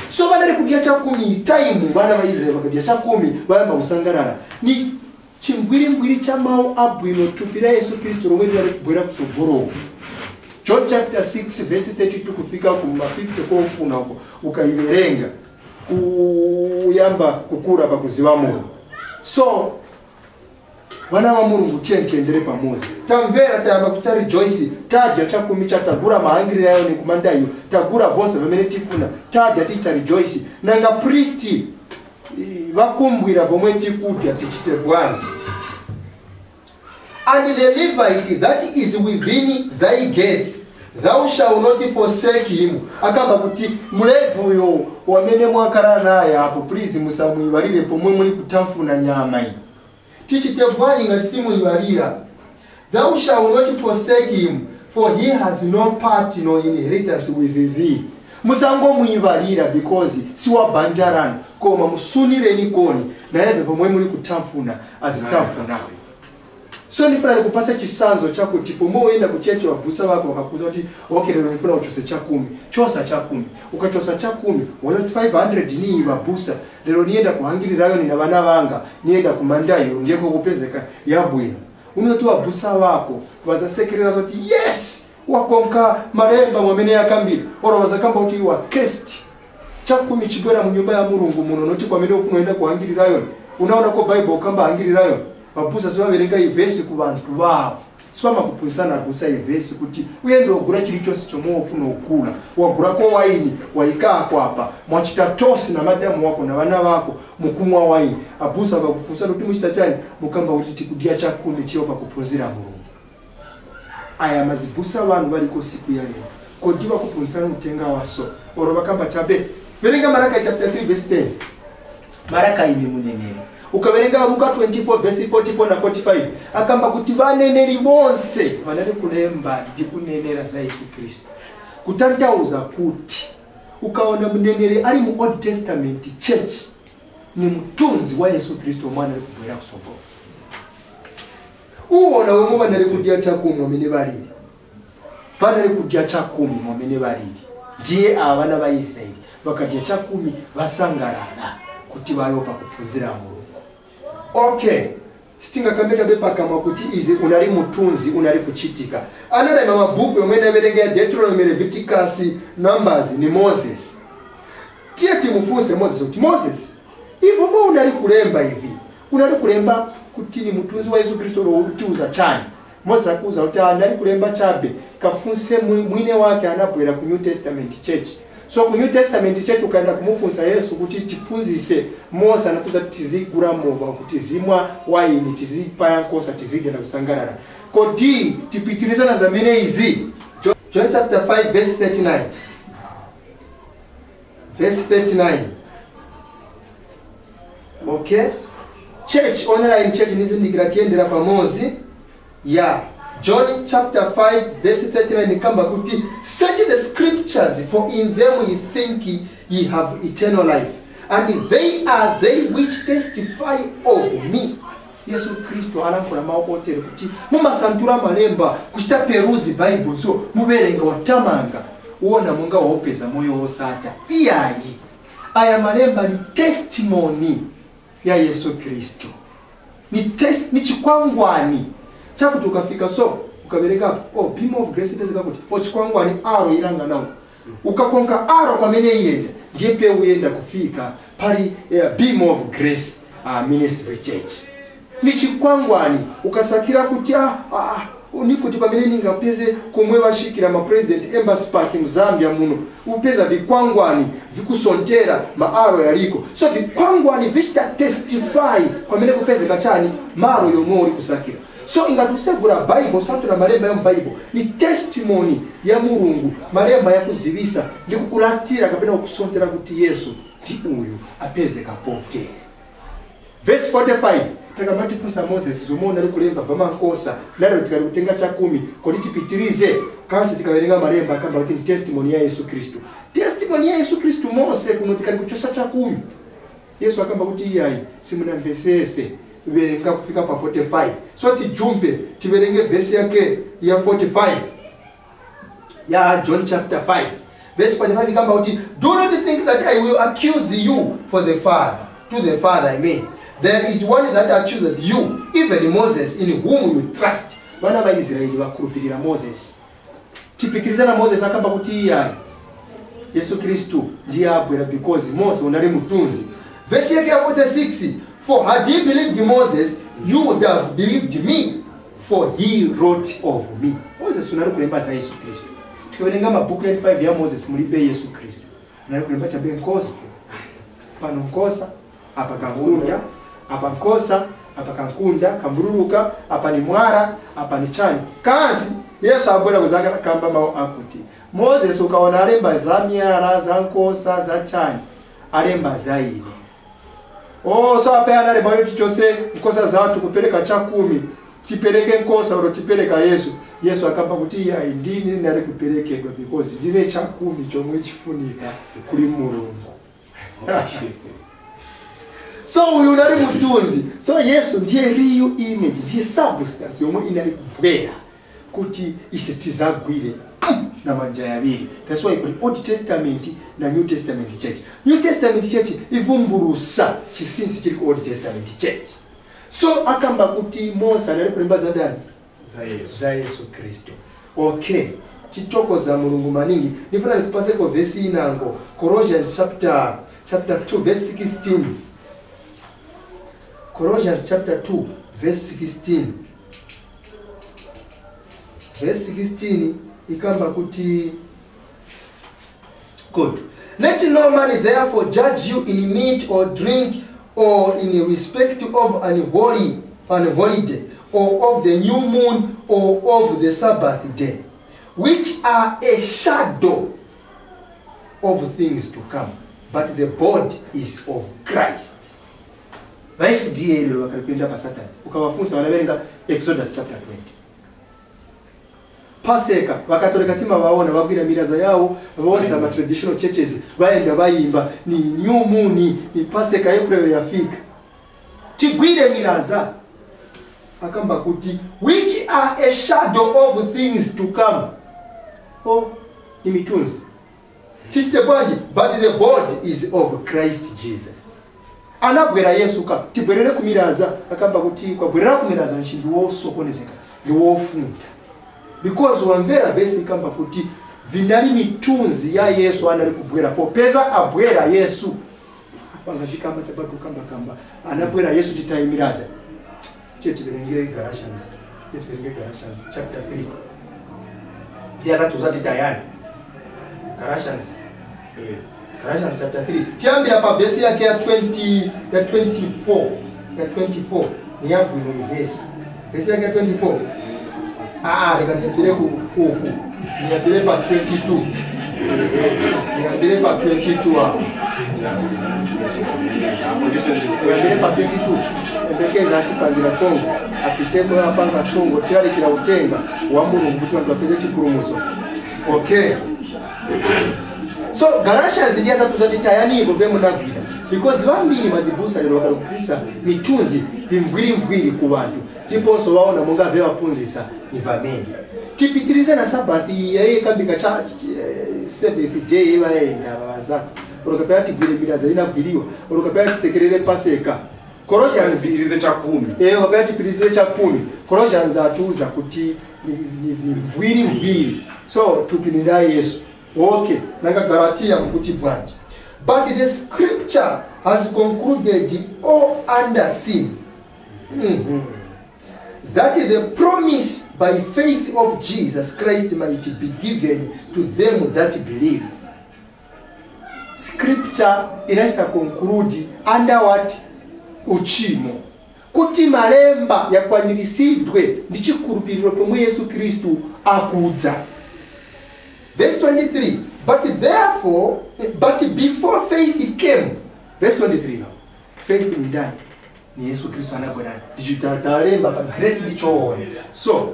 So banali kudya chakumi time bana ba Israeli bakadya chakumi bayamba kusangarara ni chimbwirimbwiri cha mau abwino tupira Yesu Kristo romwe lari kubwera kusogoro. John chapter 6 verse 32 kufika kuma 50 kofuna uko ukaiverenga kuyamba kukura pakuziwa Mulungu. So wana wa Mulungu tiendere pamozi. Tamvera tayamba kuta rejoice tadya chakumi chatagura mahangirira yayo nekumandayo tagura vose vamene tifuna tadya tiita rejoice nanga priesti vakumbwira vomwe tikudya tichite bwanji. And the Levite that is within thy gates thou shalt not forsake him. Akamba kuti mulevi uyo wamene mwakala naye apo please musamwibalire pomwe muli kutamfuna nyama iyi. Tichite bwanji nga sitimuibalira. Thou shalt not forsake him, for he has no part no inheritance with thee. Musango muibalira because siwa banjarani koma musunireni koni naye pomwe muli kutamfuna azitamfuna. So nifuna nikupasa chisanzo chakuti pomwe uenda kucheche wabusa wako wakakuza kuti okay lero nifuna uchose chakumi chosa chakumi ukachosa chakumi waza 500 ni babusa lero nienda kuhangirirayo ni nabana banga nienda kumandayo ndiyeko kupezeka yabwino umwe tu wabusa wako wazasekerera zoti yes wakonka maremba mwamene yakambiri oro wazakamba kuti wa kest chakumi chibwera mu nyumba ya Mulungu muno noti kwamene ufuna uenda kuhangirirayo unaona ko Bible kamba hangirirayo babusa sibaberenga ivesi ku bantu bawo sibama kupunsana gusa ivesi kuti uyende ogura chilichonse chomwe ufuna okula wagurako waini waikako apa mwachita tosi na madamu wako na vana vako mukumwa waini abusa bakakufunsana kuti muchita chani mukamba kuti tikudya chakumi chiyo pakupunzira Mulungu. Aya mazibusa vanhu valiko siku ya lero kodi vakupunsana utenga waso oro vakamba chabe verenga Maraka chapter 3 verse 10. Maraka ini muneneri Ukaverenga Luka 24 verse 44 na 45 akamba kuti vaneneri bonse vanali kulemba ndi kunenera za Yesu Kristu. Kutanthauza kuti ukaona mneneri ali mu Old Testament church ni mtunzi wa Yesu Kristu omwana ali kubwera kusogolo. Uwona womwe vanali kudya chakumwa amene balili, vanali kudya chakumi mwamene balili, ndiye ava vana va Israeli vakadya chakumi vasangalala kuti vayopa kuphunzira Mulungu. Okay, sitingakambe chabe pakamwa kuti izi unali mutunzi unali kuchitika. Analemba mabhuku yomwe naverenga ya Deuteronomy, Leviticus, Numbers ni Moses. Tiye timufunse Moses kuti Moses, ivo mwe unali kulemba ivi, unali kulemba kuti ni mutunzi wa Yesu Kristo lowutiuza chani? Moses akuuza kuti anali kulemba chabe, kafunse mwine wake anabwera ku New Testament Church. So ku New Testament Church ukaenda kumufunsa Yesu kuti tiphunzise, Mose anatuza tizigura mova, kuti zimwa waini, tizipaya nkosa, tizigenda kusangalala. Kodi tipitirizana zamene izi. John chapter 5 verse 39. Verse 39. Okay? Church, online church nizindikira tiendera pamozi. Yeah. John chapter 5 verse 39 ikamba kuti search the scriptures, for in them ye think ye have eternal life, and they are they which testify of me. Yesu Kristo alankhula mawu otere kuti mumasanthula malemba kuchita peruzi Bible, so muverenga watamanga uona monga waopeza moyo wosata. Iyayi, aya malemba ni testimony ya Yesu Kristo, ni test, ni chikwangwani chakuti ukafika so ukabereka oh beam of grace pezeka kuti oh chikwangwani aro ilanga nawo ukakonka aro pamene iyenda ndiye pe uyenda kufika pali beam of grace ministry church. Ni chikwangwani ukasakira kuti nikuti pamene ningapeze komwe vashikira ma president embassy park mu Zambia muno upeza vikwangwani vikusontera maaro yaliko. So vikwangwani vichita testify pamene kupezeka chani maro yomwe uri kusakira. So ingatusegura Bible santura malemba ya Bible ni testimony ya Mulungu, malemba ya kuzivisa ndi kukulatira kapena kusontera kuti Yesu ndi uyu apeze kapote. Verse 45 takamatifunsa Moses zomwe ali kulemba vamankosa lero tikali kutenga chakumi kodi tipitirize kasi tikawerenga malemba kamba kuti ni testimony ya Yesu Kristo. Testimony ya Yesu Kristo Mose kuno tikali kuchosa chakumi. Yesu akamba kuti iyayi simunamvesese verenga kufika pa 45. So tijumpe tiverenge verse yake ya 45 ya John chapter 5 verse 45 ikamba kuti do not think that I will accuse you for the Father, to the Father I mean. There is one that accuseth you, even Moses, in whom you trust. Vana va Israeli vakhulupirira Moses. Tipitirizana Moses akamba kuti iyayi Yesu Kristu ndiye abwera because Mose unali mutunzi. Verse yake ya 46, for had ye believed Moses, you would have believed me, for he wrote of me. Moses unali kulemba za Yesu Kristu. Tikawerenga mabhuku ya 5 ya Moses mulibe Yesu Kristu. Unali kulemba chabe nkosa. Pano nkosa, apa kankunda, apa nkosa, apa kankunda, kambururuka, apa ni mwara, apa ni chani. Kazi Yesu abwera kuzaka kamba mawu akuti Moses ukaona alemba za miyala, za nkosa, za chani, alemba za ine. Oh, so ape analemba kuti chose nkosa zathu kupereka chakumi, tipereke nkosa uro tipereka Yesu. Yesu akamba kuti iyayi ndine nali kuperekedwa because ndine chakumi chomwe chifunika kuli Mulungu. So uyu unali mutunzi. So Yesu ndiye real image, ndiye substance yomwe inali kubwera kuti ise tizagwire na manja yaviri. That's why kuli Old Testament na New Testament Church. New Testament Church ivumbulusa chisinsi chili ku Old Testament Church. So akamba kuti Mose anali kulemba za ndani? Za Yesu. Za Yesu Kristo. Okay. Titokoza Mulungu maningi. Nifuna nikupaseko verse inango. Colossians chapter 2 verse 16. Colossians chapter 2 verse 16. Verse 16 ikamba kuti good. Let no man therefore judge you in meat or drink or in respect of an holy day, or of the new moon, or of the Sabbath day, which are a shadow of things to come, but the body is of Christ. Va SDA lero vakalipenda pa Saturday, ukawafunsa wanaverenga Exodus chapter 20. Paseka vakatolika tima vaona vagwira miraza yawo vonse ama traditional churches vaenda vaimba ni new moon, ni Paseka April yafika. Tigwire miraza akamba kuti which are a shadow of things to come. Oh, ni mitunzi. Tichite bwanji, but the body is of Christ Jesus. Anabwera Yesu ka tibwerere kumiraza akamba kuti kwabwerera kumiraza nshindi wosokonezeka ndi wofunda. Because wamvera vesi ikamba kuti vinali mitunzi ya Yesu anali kubwera popeza abwera Yesu. Pangazikamba chabatu kamba kamba anabwera Yesu titayimiraza. Tiverenge Galatians. Tiverenge Galatians chapter 3. Tiyaza tuzati tayani. Galatians 3. Galatians chapter 3. Tiambira pa verse yake ya 20 ya 24. Ya 24 ni yabu ino verse. Verse yake ya 24. Reka niambire ku. Niambire pa 22. Niambire pa 22 hapo. Niambire pa 22. Embekeza atipangira chongo, atiteko yapanga chongo, tiralikira utenga wa Mulungu kuti vantu vapeze chipulumutso. Okay. So Galatians ndiye zatuzati tayani ivo vemunagwira because vambiri mazibusa lero vakalupisa mitunzi vimvwiri ku vantu ndiponso vaona monga vevapunzisa ni vamene. Tipitirize na Sabbath yaye kambika cha seventh day vaenda vazatu orokapera tigwire miraza inagwiriwa orokapera tisekerere Paseka. Colossians tipitirize cha 10. Wakati tipitirize cha 10. Colossians atuuza kuti ni vimvwiri mvwiri. So tupinira Yesu. Okay, nanga Galatia mkuti bwanji. But the scripture has concluded all under sin. That the promise by faith of Jesus Christ might be given to them that believe. Scripture inachita conclude under what? Uchimo. Kuti malemba yakwaniritsidwe ndi chikhulupiriro pomwe Yesu Kristu akudza. Verse 23. But therefore, but before faith came. Verse 23 now. Faith ni ndani? Ni Yesu Kristu anabwera. Ndichitalemba pa grace ndichoona. So,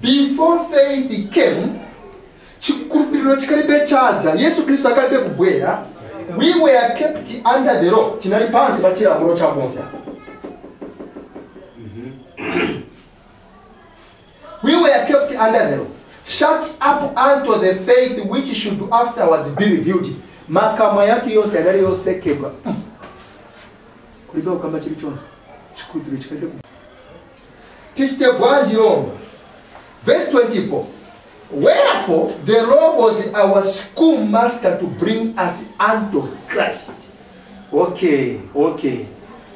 before faith came, chikhulupiriro chikalibe chadza. Yesu Kristu akalibe kubwera. We were kept under the law. Tinali pansi pa chilamulo cha Mose. We were kept under the law, shut up unto the faith which should afterwards be revealed. Makamwa yatu yonse yanali yosekedwa. Kulibe ukamba chilichonse. Chikhulupiriro chikalibe. Tichite bwanji lomba. Verse 24. Wherefore the law was our schoolmaster to bring us unto Christ. Okay, okay.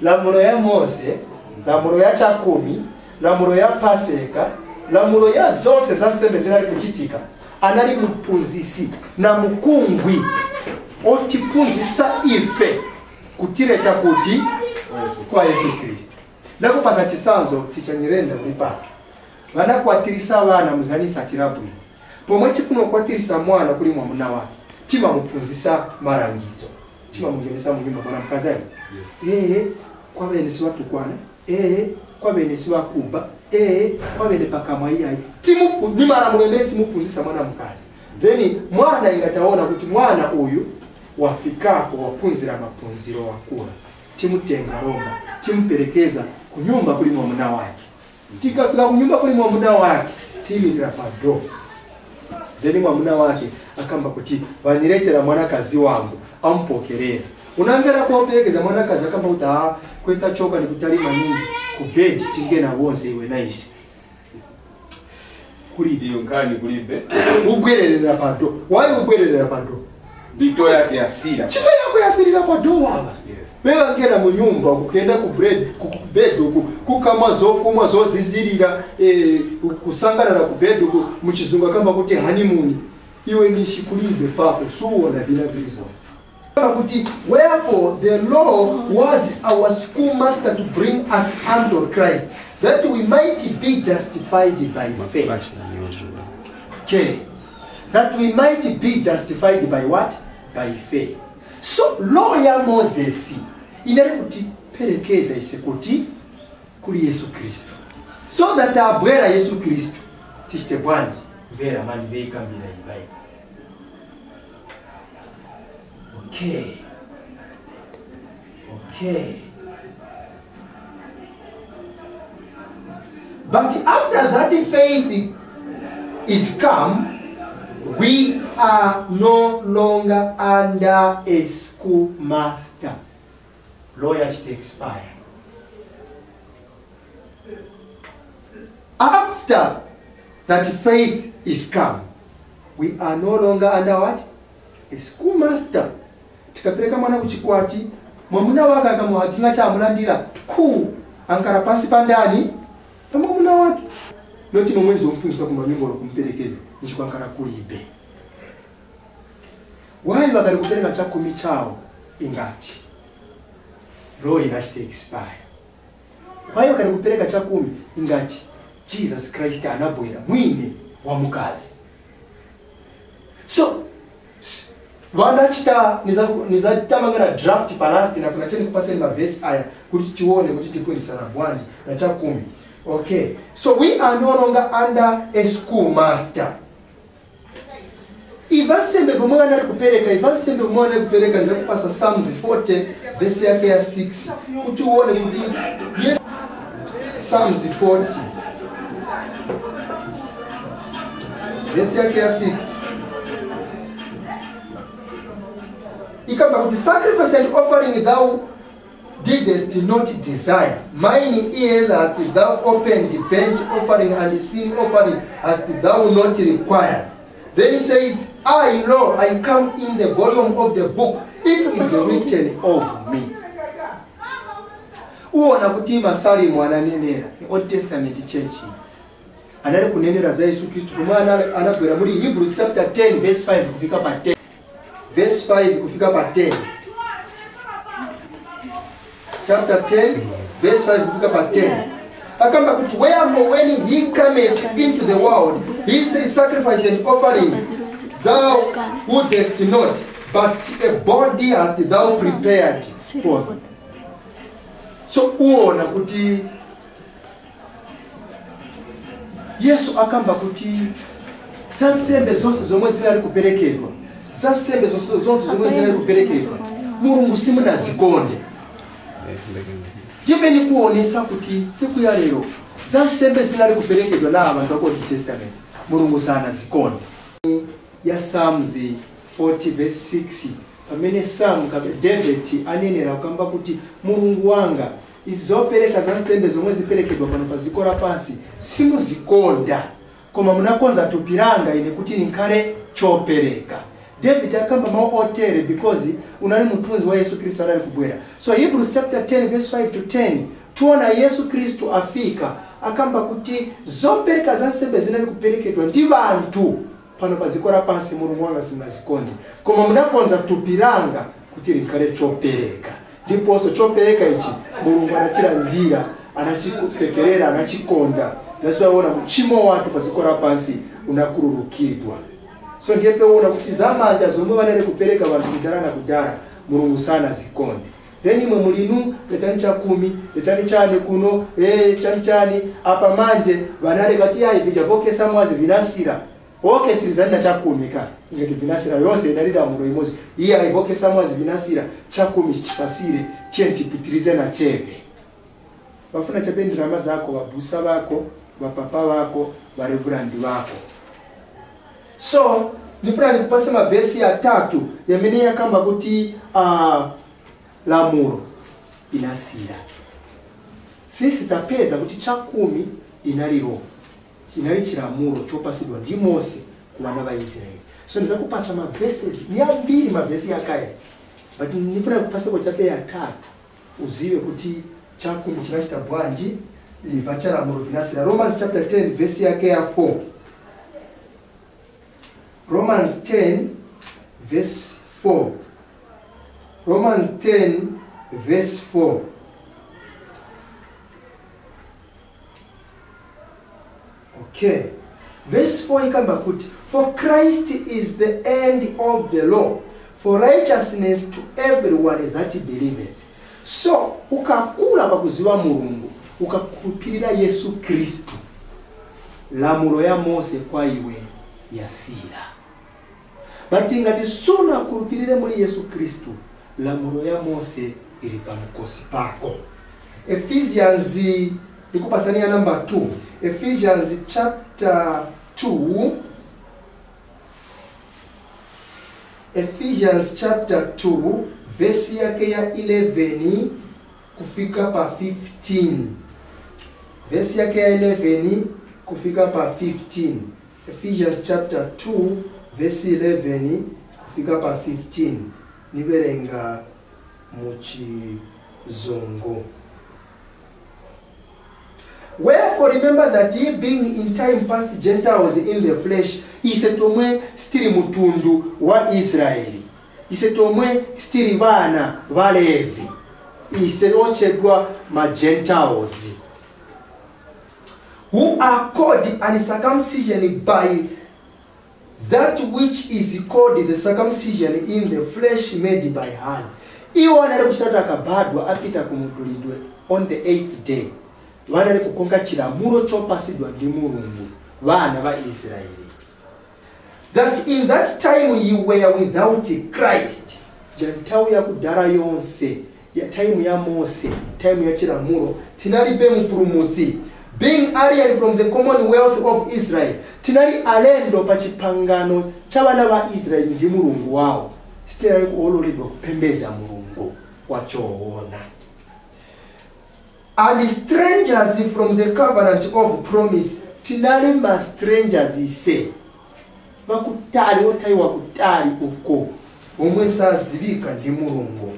Lamulo ya Mose, lamulo ya chakumi, lamulo ya Paseka, lamulo ya zonse za nsembe zinali kuchitika. Anali mpunzisi na mukungwi otipunzisa ife kutireta kuti kwa Yesu Kristu. Ndakupasa chisanzo tichanyirenda kulipaka. Vanakwatirisa vana muzanisa tirabwino. Pomwe tifuna okwatirisa mwana kuli mwamuna wake, timamuphunzisa malangizo. Timamungenesa munyumba mwana mkazi ayi. Yes. Kwabene siwatukwana, kwabene siwakuba, kwabene pakamwa iyayi. Ni malamulo amene timuphunzisa mwana mkazi. Then mwana ingataona kuti mwana uyu wafikapo waphunzira maphunziro wakula. Timutenga lomba, timuperekeza kunyumba kuli mwamuna wake. Tikafika kunyumba kuli mwamuna wake, tiyimirira pa door. Then mwamuna wake akamba kuti vaniretera mwanakazi wangu ampokerera. Unamvera kuoperekeza mwanakazi akamba kuti kweta choka ni kutalima nyingi ku bed tingena wonse iwe nice. Kulibe yonkani kulibe. Ubwererera pa door. Why ubwererera pa door? Ntchito yake yasira. Ntchito yako yasirira pa door waba. Yes. Wewe ngena mu nyumba kukenda ku bread ku bed kukamwa zokumwa zozizirira kusangalala ku bed mu chizungu akamba kuti honeymoon. Iwe nishi kulibe papo suona vina vili zonse. Kuti wherefore the law was our schoolmaster to bring us unto Christ, that we might be justified by faith. Okay. That we might be justified by what? By faith. So law ya Moses inali kuti Anatiperekeza ise kuti kuli Yesu Kristo. So that abwera Yesu Kristo tichite bwanji vera manje veikambira ibai. Okay. Okay. But after that faith is come, we are no longer under a schoolmaster. Law should expire. After that faith is come, we are no longer under what? A schoolmaster. Tikapeleka mwana kuchikwati, mwamuna wake akamuhakinga cha amulandira ku ankara pasi pandani na mwamuna wake. Noti nomwezi ompunisa kumba mingolo kumperekeza nchikwankara kulibe. Wali wakari kupereka chakumi chao ingati law inachite expire. Wali wakari kupereka chakumi ingati Jesus Christ anabwera mwine wa mukazi. So wanachita nizatamangana draft parasti na kuna cheni kupaseni mavesi aya kuti chione kuti chipunisa na bwanji na chakumi. Okay, so we are no longer under a schoolmaster. Ivasembe vomwe anali kupereka, ivasembe vomwe anali kupereka nizakupasa Psalms 40 verse yake ya 6 kuti uone kuti Psalms 40 verse yake ya 6 ikamba kuti sacrifice and offering thou didst not desire, mine ears hast thou opened, burnt offering and sin offering hast thou not required. Then saith I, lo, I come in the volume of the book, it is written of me. Uona kuti masalimu ananenera ni Old Testament church anali kunenera za Yesu Kristo kwa maana anabwera muri Hebrews chapter 10 verse 5 kufika pa 10 verse 5 kufika pa 10 chapter 10 verse 5 kufika pa 10. Akamba kuti wherefore when he cometh into the world, he says sacrifice and offering thou wouldest not, but a body hast thou prepared for me. So uona kuti Yesu akamba kuti zasembe zonse zomwe zinali kuperekedwa, zasembe zonse zomwe zinali kuperekedwa Mulungu simunazikonde. Ndipe nikuonesa kuti siku ya lero zasembe zinali kuperekedwa na abantu ba Old Testament Mulungu sana zikonde. Ya Psalms 40 verse 6 pamene Psalm David anenera kukamba kuti Mulungu wanga izopereka zansembe zomwe ziperekedwa pano pazikora pansi simuzikonda, koma munakonza tupiranga ine kuti ninkhale chopereka. David akamba mawu otere because unali mutunzi wa Yesu Kristo anali kubwera. So Hebrews chapter 10 verse 5 to 10 tuona Yesu Kristo afika akamba kuti zopereka zansembe zinali kuperekedwa ndi bantu pano pazikora pansi Mulungu wanga simunazikonde, koma munakonza tupiranga kuti linkhale chopereka. Ndiponso chopereka ichi Mulungu anachilandira, anachikusekerera, anachikonda. That's why uona muchimo watu pazikora pansi unakururukidwa. So ndiye uona kuti zamanja zomwe vanali kupereka vantu kudara na kudara Mulungu sana zikonde. Then imwe mulinu letani cha kumi, letani chani kuno, chani chani apa manje vanali kati ya ivi javokesa mwazi vinasira. Okay, sirizani na chakumi ka ingati vinasira yonse inalida mulo imozi iye aivokesa mwazi vinasira chakumi chisasire tiye ntipitirize na cheve. Bafuna chapendera mazako babusa bako bapapa bako bareverandi bako. So nifuna nikupasa mavesi ya tatu yamene yakamba kuti lamulo inasira. Sisi tapeza kuti chakumi inaliro chinali chilamulo chopasidwa ndi Mose ku bana ba Israeli. So nizakupasa mavesi ni ambiri mavesi yakale, but nifuna kupasa kwa chape ya tatu uziwe kuti chakumi chinachita bwanji iva chalamulo vinasira. Romans chapter 10 verse yake ya 4. Romans 10 verse 4. Romans 10 verse 4. Okay. Verse 4 ikamba kuti for Christ is the end of the law, for righteousness to everyone that believeth. So ukakula pakuziwa Mulungu, ukakhulupirira Yesu Kristu, lamulo ya Mose kwa iwe yasira. But ngati sunakhulupirire muli Yesu Kristu, lamulo ya Mose ili pamkosi pako. Ephesians, nikupasania number 2. Ephesians chapter 2. Ephesians chapter 2 verse yake ya 11 kufika pa 15. Verse yake ya 11 kufika pa 15. Ephesians chapter 2 verse 11 kufika pa 15. Niberenga muchizungu. Wherefore remember that ye being in time past Gentiles in the flesh, ise tomwe stili mutundu wa Israeli, ise tomwe stili bana ba Levi, ise ochedwa ma Gentiles, who are called uncircumcision by that which is called the circumcision in the flesh made by hand. Iwo anali kuchitatu akabadwa apita kumudulidwe on the 8th day. Vanali kukonga chilamulo chopasidwa ndi Mulungu vana va Israeli. That in that time you were without Christ. Nthawi yakudala yonse ya time ya Mose, time ya chilamulo, tinalibe mpulumutsi. Being alien from the commonwealth of Israel, tinali alendo pa chipangano cha vana va Israeli ndi Mulungu wawo. Sitinali kuololedwa kupembeza Mulungu wachoona. And strangers from the covenant of promise, tinali ma strangers ise vakutali otaiwa kutali uko omwe sazivika ndi Mulungu.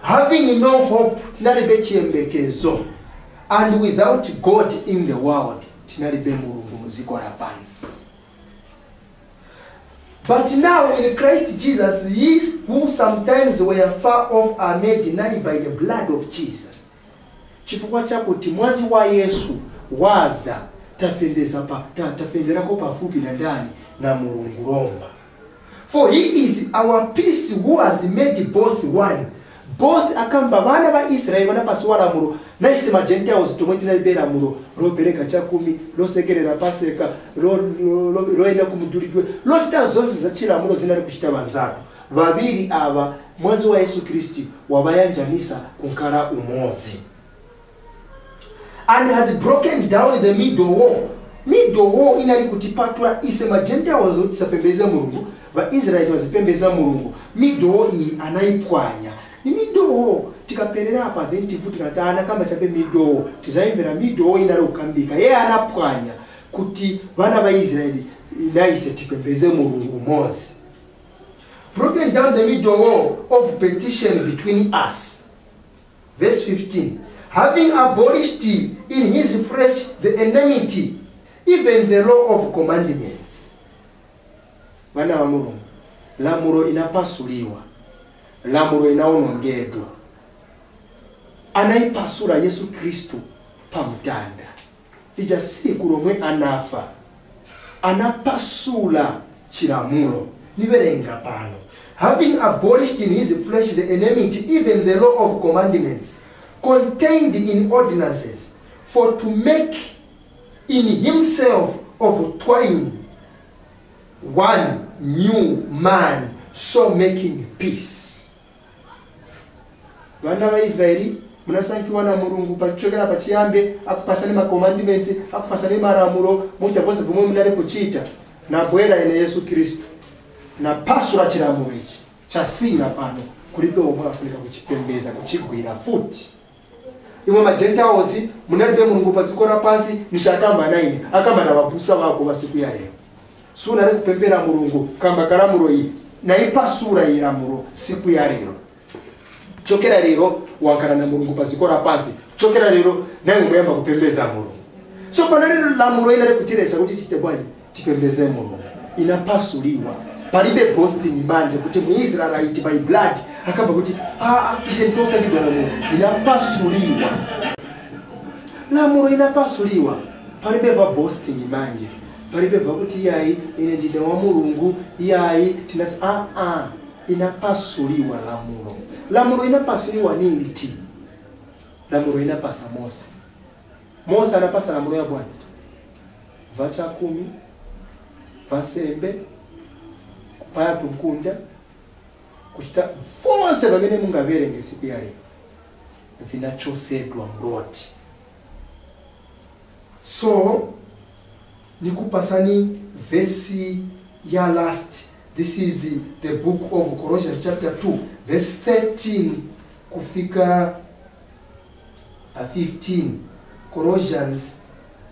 Having no hope, tinalibe chiyembekezo, and without God in the world, tinalibe Mulungu muziko la pansi. But now in Christ Jesus, ye who sometimes were far off are made nigh by the blood of Jesus. Chifukwa chakuti mwazi wa Yesu waza tafendeza pa tafenderako pafupi na ndani na Mulungu lomba. For he is our peace who has made both one. Both akamba vana va Israeli vanapasiwa lamulo naise ma Gentiles tomwe tinalibe lamulo lopereka chakumi, losekerera paseka, loenda kumudulidwe, lochita zonse za chilamulo zinali kuchita vanzatu. Vaviri ava mwazi wa Yesu Kristu wavayanjanisa kunkhala umozi. And has broken down the middle wall. Middle wall inali kutipatula ise ma Gentiles tisapembeze Mulungu, va Israeli wazipembeza Mulungu. Middle wall iyi anaipwanya. Ni middle tikaperera apa then tivutika tana kama chape middle tizaimbera middle inali kukambika. Yeye anapwanya kuti vana va Israeli naise tipembeze Mulungu umozi. Broken down the middle wall of petition between us. Verse 15. Having abolished in his flesh the enmity, even the law of commandments. Vana va Mulungu, lamulo inapasuliwa, lamulo inaonongedwa. Anaipasula Yesu Kristu pamtanda. Lija siku lomwe anafa, anapasula chilamulo. Niverenga pano. Having abolished in his flesh the enmity, even the law of commandments, contained in ordinances, for to make in himself of twain one new man, so making peace. Vana va Israeli munasankiwa na Mulungu pachokera pachiyambe, akupasani ma commandments, akupasani malamulo, muchita vonse vomwe munali kuchita. Na bwera ine Yesu Kristu na pasula chilamulo ichi chasira pano kulibe omwe afunika kuchipembeza kuchigwira futi. Imwe ma Gentiles munalibe Mulungu paziko la pansi nishakamba naine akamba na vabusa vako vasiku ya lero. Sunali kupembera Mulungu kamba kalamulo iyi naipasula iyi lamulo siku ya lero. Chokera lero wankana na Mulungu paziko la pansi. Chokera lero naye muyamba kupembeza Mulungu. So panali lamulo inali kutiresa kuti tite bwanji tipembeze Mulungu. Inapasuliwa. Palibe posting manje kuti mu Israelite by blood akamba kuti ishe ndisosangidwa na Mulungu. Inapasuliwa. Lamulo inapasuliwa. Palibe va posting manje. Palibe va kuti iyayi ine ndine wa Mulungu, iyayi tinasi inapasuliwa lamulo. Lamulo inapasuliwa ni liti. Lamulo inapasa Mose. Mose anapasa lamulo ya Bwana. Vacha 10, vasembe, kupaya tunkunda, kuchita vonse vamene mungaverenge siku ya lero. Vinachosedwa mroti. So nikupasani vesi ya last. This is the book of Colossians chapter 2 verse 13 kufika 15. Colossians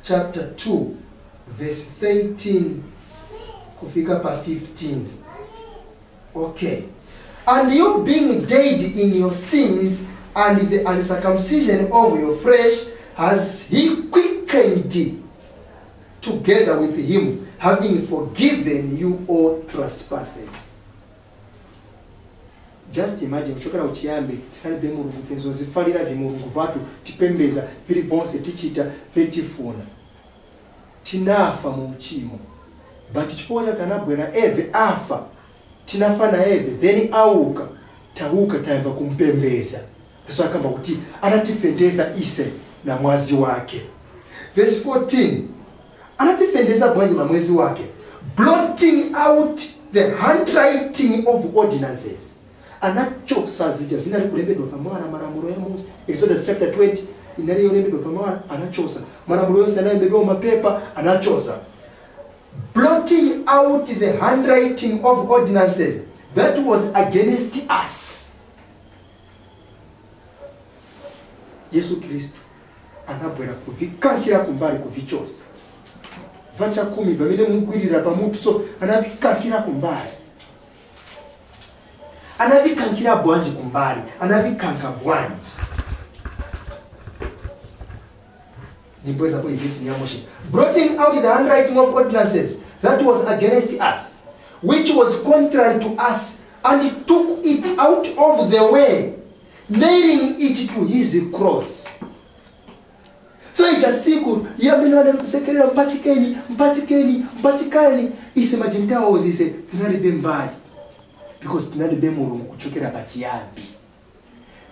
chapter 2 verse 13 kufika pa 15. Okay. And you being dead in your sins and the uncircumcision of your flesh has he quickened together with him, having forgiven you all trespasses. Just imagine, kuchokera uchiyambe, tinalibe Mulungu tenzo zifalira vimulungu vatu, tipembeza, vili vonse, tichita, vetifuna. Tinafa mu uchimo. But chifukwa chake anabwera eve afa, tinafa na eve, then auka, tauka tayamba kumpembeza. So akamba kuti anatifendeza ise na mwazi wake. Verse 14. Anatifendeza bwanji na mwezi wake, blotting out the handwriting of ordinances. Anachosa zija zinali kulembedwa pamwala malamulo ya Mose. Exodus chapter 20 inali yolembedwa pamwala, anachosa malamulo yonse analembedwa mapepa, anachosa. Blotting out the handwriting of ordinances that was against us. Yesu Kristo anabwera kuvikankhira kumbali kuvichosa. Vacha 10 vamene mugwirira pamutu, so anavikankhira kumbali. Anavikankhira bwanji kumbali, anavikanka bwanji. Nipweza po ivesi ni Moshe. Blotting out the handwriting of ordinances that was against us, which was contrary to us, and he took it out of the way, nailing it to his cross. So ija siku yamene kusekerera mpachikeni, mpachikeni, mpachikani, ise majentaos ise tinalibe mbali. Because tinalibe Mulungu kuchokera pachiyambi.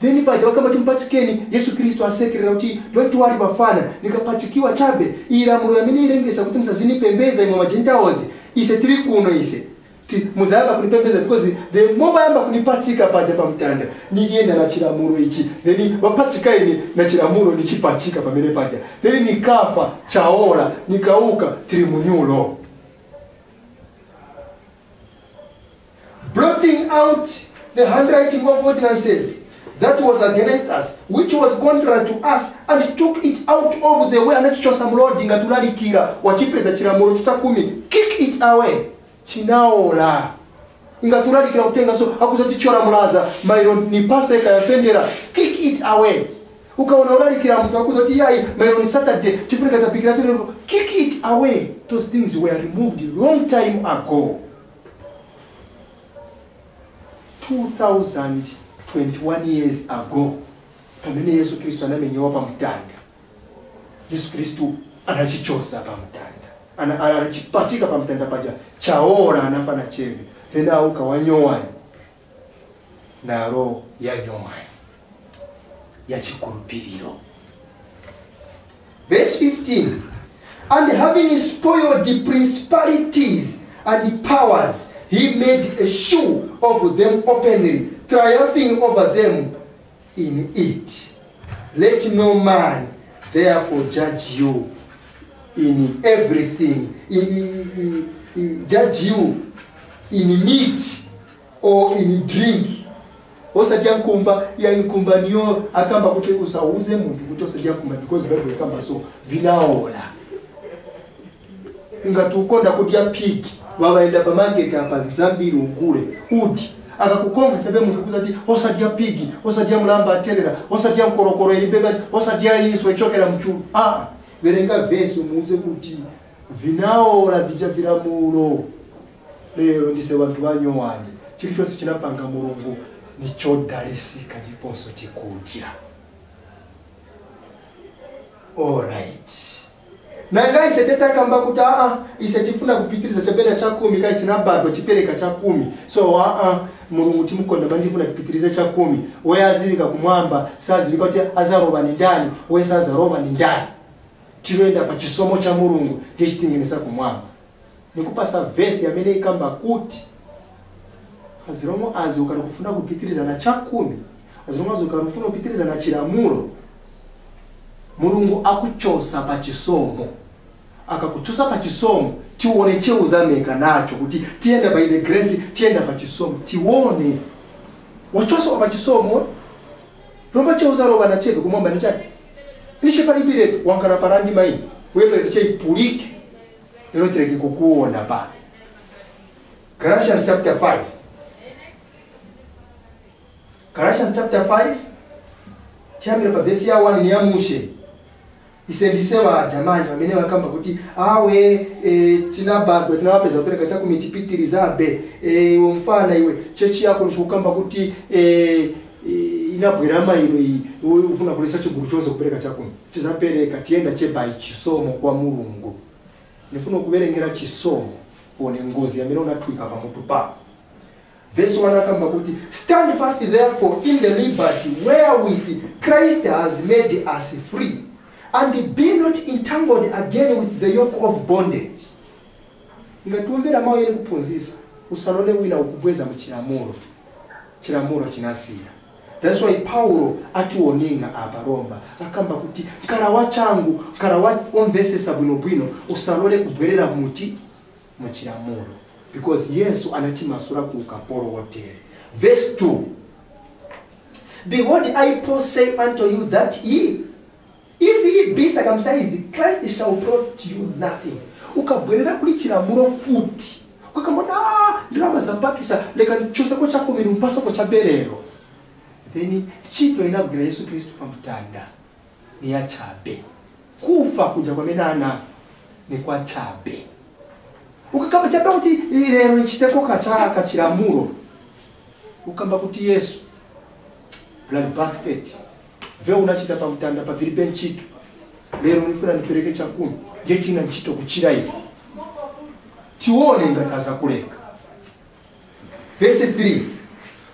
Then paja wakamba mpachikeni, Yesu Kristo asekerera kuti don't worry bafana, nikapachikiwa chabe, ilamulo yamene ilengesa kuti msazinipembeza imwe majentaos, ise tiri kuno ise. Muzayamba kunipembeza because the more bayamba kunipachika paja pamtanda, niyenda na chilamulo ichi, then wapachika ine na chilamulo nichipachika pamene paja, then nikafa chaola nikauka tiri munyulo. Blotting out the handwriting of ordinances that was against us, which was contrary to us, and took it out of the way. Anachichosa mlodi ngatulalikira wachipeza chilamulo cha 10, kick it away. Chinaola. Ingatulalikira kutenga so akuzati chora mulaza mairo ni paseka ya fendera, kick it away. Ukaona ulalikira mtu akuzati yai mairo ni Saturday chifunika tapikira tuli, kick it away. Those things were removed a long time ago. 2021 years ago, pamene Yesu Kristo anamenyewa pamtanda. Yesu Kristo anachichosa pamtanda. Anachipachika pamtanda paja. Chaora anafa na cheve. Tena auka wanyowani. Na roho ya nyowani. Ya chikulupiriro. Verse 15. And having spoiled the principalities and the powers, he made a show of them openly, triumphing over them in it. Let no man therefore judge you in everything, judge you in meat or in drink. Osadya nkumba ya nkumba niyo akamba kuti usauze muntu kuti osadya nkumba because Bible ikamba so vinaola. Ingatukonda kudya pig wawaenda pa market apa zambiri ugule udi akakukonga chabe muntu kuzati osadya pig, osadya mulamba aterera, osadya nkorokoro ilibeba, osadya iswe chokera mchuru. Ah, verenga verse umuuze kuti vinaola vija vilamulo. Lero ndise bantu banyowani chilichonse chinapanga Mulungu nichodalisika ndiponso chikudya. Alright. Nanga ise tetakamba kuti ise tifuna kupitiriza chabera cha 10 kai tinabadwa chipereka cha 10. So Mulungu timukonda bandifuna tipitirize chakumi we azivika kumwamba sazivika kuti azaroba ni ndani we sazaroba ni ndani tiloenda pa chisomo cha Mulungu ndichitingenesa kumwamba. Nikupasa vesi amene ikamba kuti aziromo azi ukarikufuna kupitiriza na chakumi aziromo azi ukarikufuna kupitiriza na chilamulo Mulungu akuchosa pa chisomo. Akakuchosa pa chisomo tione cheuzameka nacho kuti tienda by the grace tienda pa chisomo tione wachosa pa chisomo lomba cheuzaroba na cheve kumwamba ni chani nishepalibiretu wankala parandi mai wepeza cheipulike lero tireke kukuona pa Galatians chapter 5. Galatians chapter 5 tiyambira pa verse ya 1 ni yamushe isendiseba jamani wamene wakamba kuti awe tinabadwa tinawapeza kupereka chakumi tipitirizabe mfana iwe chechi yako nishukamba kuti inabwera mairo iyi ufuna kulesa chiguru chose kupereka chakumi tizapereka tienda cheba chisomo kwa Mulungu. Nifuna kuverengera chisomo one ngozi amene unatwika pamutu pa verse 1 akamba kuti stand fast therefore in the liberty wherewith Christ has made us free and be not entangled again with the yoke of bondage. Ngatumvera mawu yene kuphunzisa usalole wina ukubweza mu chilamulo. Chilamulo chinasira. That's why Paulo atuoninga apa Roma akamba kuti nkara wachangu nkara wamvesesa bwinobwino usalole kubwerera muti mu chilamulo because Yesu anatimasura ku ukapolo wotere. Verse 2 Behold, I Paul say unto you that ye, if ye be circumcised, Christ shall profit you nothing. Ukabwerera kuli chilamulo futi ukakamona ndalama zapakisa leka choseko chako minu mpasoko cha berero. Then chito inabwera Yesu Kristu pamtanda ni ya chabe. Kufa kuja kwa mena anafa ni kwa chabe. Ukakamba chabe kuti lero nchiteko kacha chilamulo. Ukamba kuti Yesu blood basket ve unachita pamtanda pa vilipe nchito lero nifuna nipereke chakumi ndiye china nchito kuchira iwe tione ngataza kuleka. Verse 3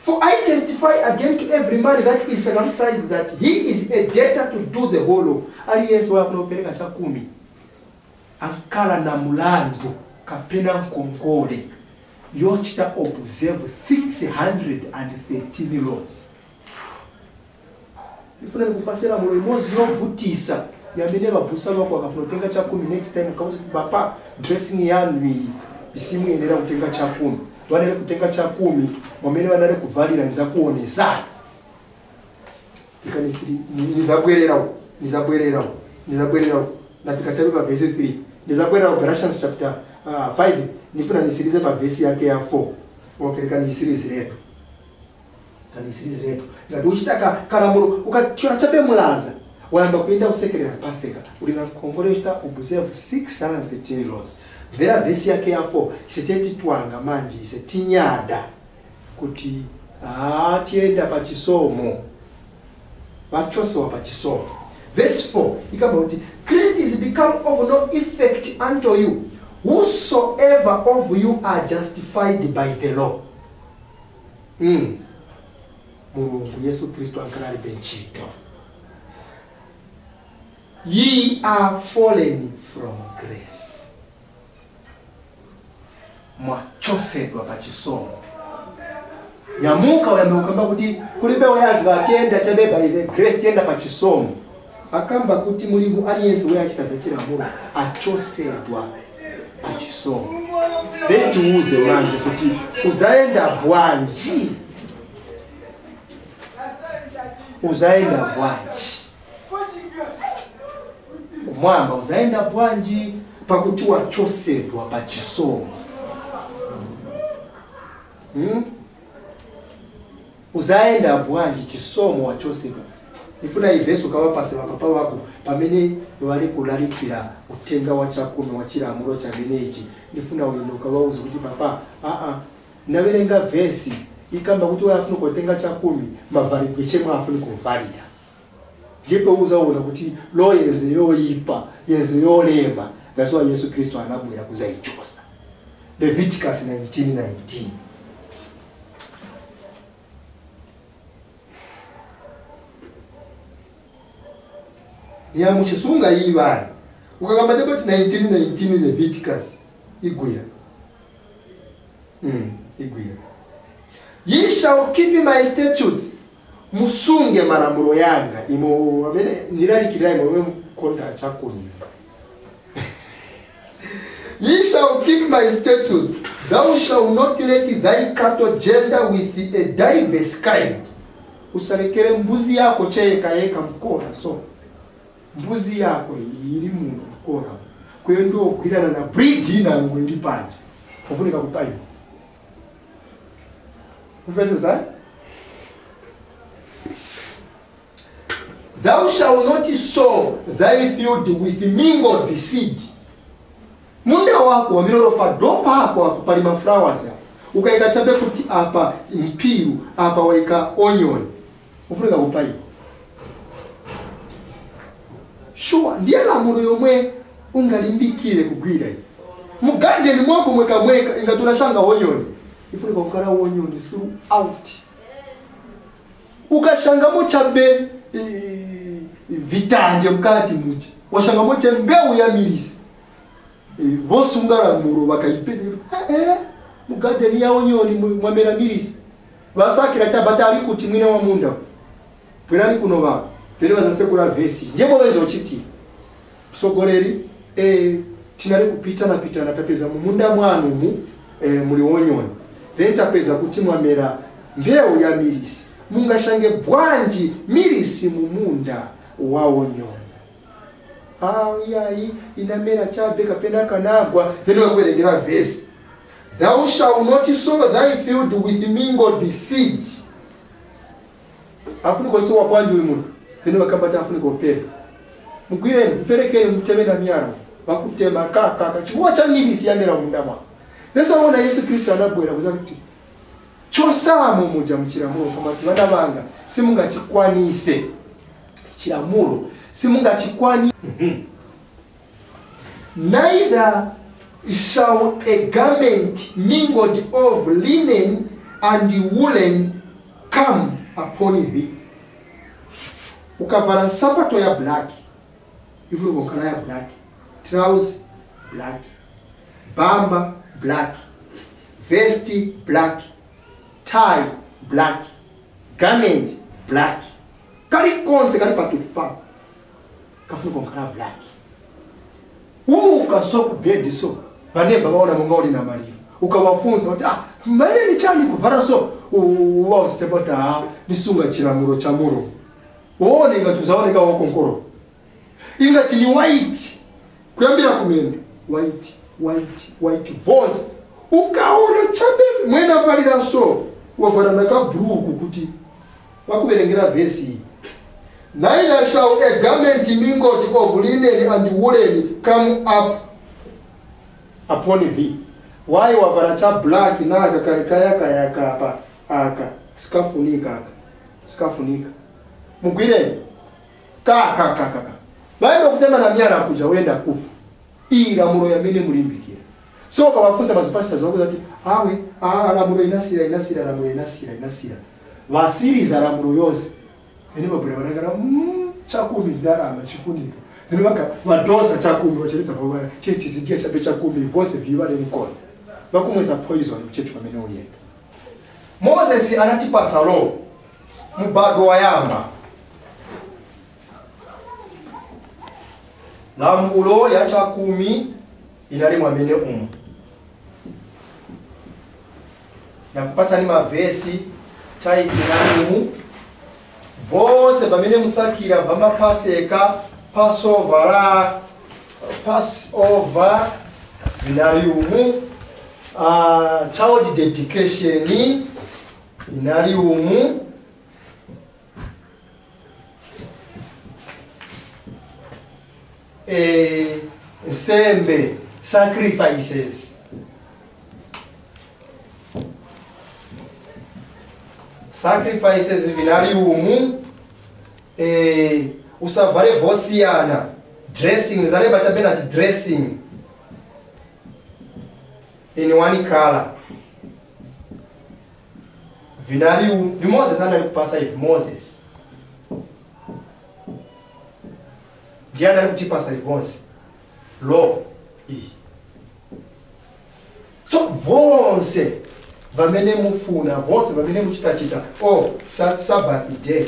For I testify again to every man that is circumcised that he is a debtor to do the whole law. Aliyense wafuna kupereka chakumi ankala na mulandu kapena nkongole yochita observe 613 laws. Nifuna nikupasela mulo imozi yovutisa yamene babusa wako akafuna kutenga chakumi next time ukauza bapa dressing yanu isimu yenera kutenga chakumi wanele kutenga chakumi wamene wanale kuvalira nizakuonesa ikanisiri nizabwerera nafika chabe pa verse 3 nizabwerera Galatians chapter 5 nifuna nisirize pa verse yake ya 4 okay kanisiriziretu ngati uchitaka kalamulo ukationa chabe mulaza wayamba kuenda usekerera paseka ulina nkongole yochita observe 613 laws. Mvera vesi yake ya 4 iseteti twanga manje isetinyada kuti tienda pa chisomo vachosewa pa chisomo. Verse 4 ikamba kuti Christ is become of no effect unto you whosoever of you are justified by the law. Mulungu Yesu Kristu ankala benchito. Ye are fallen from grace. Mwachosedwa pa chisomo. Nyamuka wayambe ukamba kuti kulibe wayazi vatenda chabe by the grace tienda pa chisomo. Akamba kuti mulimu aliyense wayachita za chilamulo achosedwa pa chisomo. Then tuuze manje kuti uzaenda bwanji. Uzaenda bwanji. Mwamba uzaenda bwanji pakuti wachosedwa pa chisomo. Uzaenda bwanji chisomo wachosedwa. Nifuna ivesu kawapase papa wako pamene wali kulalikira utenga wa chakumi wa chilamulo cha menechi. Nifuna uino kawauza kuti papa nawerenga vesi ikamba kuti wafuna kutenga chakumi mavalidwe chemwe afuna kuvalira. Ndipo uzaona kuti lo yenze yoipa yenze yolema. That's why Yesu Kristo anabwera kuzaichosa. Leviticus 19:19. Niyamushe sunga yibali. Ukakamba chapati 1919 Leviticus igwira. Igwira. Ye shall keep my statutes. Musunge malamulo yanga. Imo amene nilalikira imo mkonda chakuni. Ye shall keep my statutes. Thou shalt not let thy cattle gender with a diverse kind. Usalekere mbuzi yako cheyeka yeka mkora so. Mbuzi yako ili muno mkora. Kwa hiyo ndio kwirana na breed inango ili panje. Ufunika kupayo. Mpesa? Thou shalt not sow thy field with mingled seed. Munda wako wamiloro padopa ako apo palima flowers hapo. Ukaika chabe kuti apa mpiru, apa waika onion. Ufunika kupayo. Sure, ndiye lamulo yomwe ungalimbikire kugwira iyi. Mu garden mwako mweka mweka ingatunashanga onion. Ifunika kukala onion throughout. Ukashangamo chabe vitanje mkati muche. Washangamo che mbeu ya milisi. Bosungara muro bakaipeza mu garden ya onion mwamera milisi. Basakira cha batali kuti mwine wa munda. Bwerani kuno ba. Pere bazasekura vesi. Ndipo bezo chiti. Msogoleri tinali kupita na pita na tapeza munda mwanu mu muli onion. Then tapeza kuti mwamera mbeu ya milisi. Mungashange bwanji milisi mumunda wa onion. Yayi inamera chabe kapena kanagwa. Then wakuwerengera vesi. Thou shalt not sow thy field with mingled seed. Afuniko sowa bwanji uyu muntu. Then wakambata afuniko pere. Mugwire mperekere muteme na miaro. Bakutema kaka chifukwa cha milisi yamera munda mwa. Yesu aona Yesu Kristo anabwera kuza kuti chosamo muja muchilamulo kama vana vanga simungachikwanise chilamulo simungachikwani. Neither shall a garment mingled of linen and woolen come upon thee. Ukavala nsapato ya black, ivulo konkala ya black, trousers black, bamba black, vest black, tie black, garment black. Kali konse kali patupa. Kafunika konkala black. Uka so kubedi so. Baneba baona munga uli na maliro. Ukawafunza wati mbele ni chani kuvara so. Uwa usitebota nisunga chilamulo chamuro. Uone ingatuzaone ka wakonkoro. Ingati ni white. Kuyambira kumendo. White, white, white voice. Ukaona chabe mwena valira so. Wavara naka blue kuti. Wakuberengera vesi. Neither shall a garment mingled of linen and woolen come up upon thee. Why wavara cha black naka kalikaya kayaka apa aka sikafunika aka sikafunika. Mugwire ka ka ka ka. Baenda kutema na miara kuja wenda kufa. Ila mulo ya mene mulimbikira. So kawafunza mazipasta zakuza ati awe lamulo inasira inasira lamulo inasira inasira. Vasiriza lamulo yonse. Eni mabura baragara chakumi ndarama chifunika. Eni waka wadosa chakumi wacheleta kwa cheti zigia chabe chakumi vose vibale nikona. Bakumweza poison chetu pamene uyenda. Moses anatipasa law mubado wa yamba. Lamulo ya chakumi inali mwamene umu. Nakupasa ni mavesi taikinamu vose pamene musakira vamapaseka Passover la Passover inali umu, child dedication inali umu, nsembe sacrifices sacrifices vinali umu, usavale vosiyana dressing zaleba chabena ti dressing in one color vinali umu. Ni Moses anali kupasa hivi Moses. Ndiye anali kutipasa ivonse law iyi. So vonse vamene mufuna, vonse vamene muchitachita, oh, Sabbath day,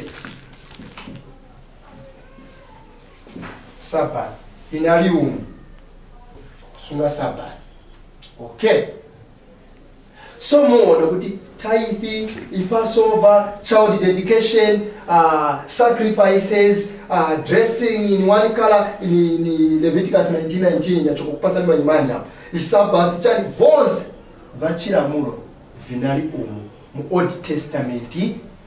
Sabbath inali umu kusunga Sabbath. Okay, so muona kuti tithe, Passover, child dedication, sacrifices, dressing in one color in Leviticus 19:19 yachokupasa ni manja Sabbath chani vonse vachilamulo vinali umu mu Old Testament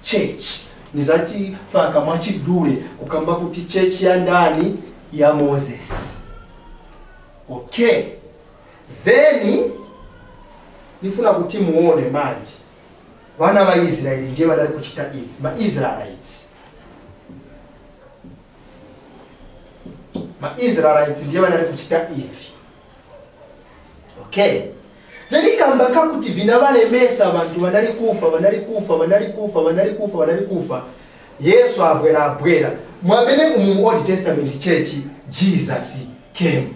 church. Nizachifaka mwachidule kukamba kuti church ya ndani? Ya Moses. Okay, then nifuna kuti muone manje vana va Israeli ndiye vanali kuchita ivi, ma Israelites. Ma Israelites ndiye vanali kuchita ivi. Okay, then ikamba kakuti vinavalemesa vantu vanali kufa, vanali kufa, vanali kufa, vanali kufa, vanali kufa. Yesu abwera abwera mwamene umu Old Testament church Jesus came.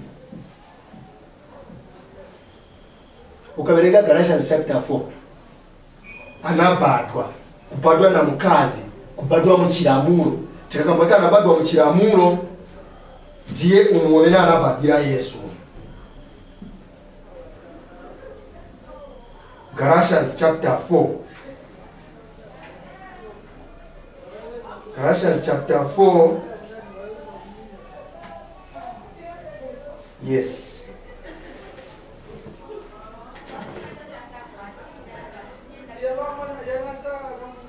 Ukaverenga Galatians chapter 4, anabadwa kubadwa na mukazi, kubadwa muchilamulo. Tikakamba kuti anabadwa muchilamulo ndiye umu amene anabadwira Yesu. Galatians chapter 4, Galatians chapter 4, yes.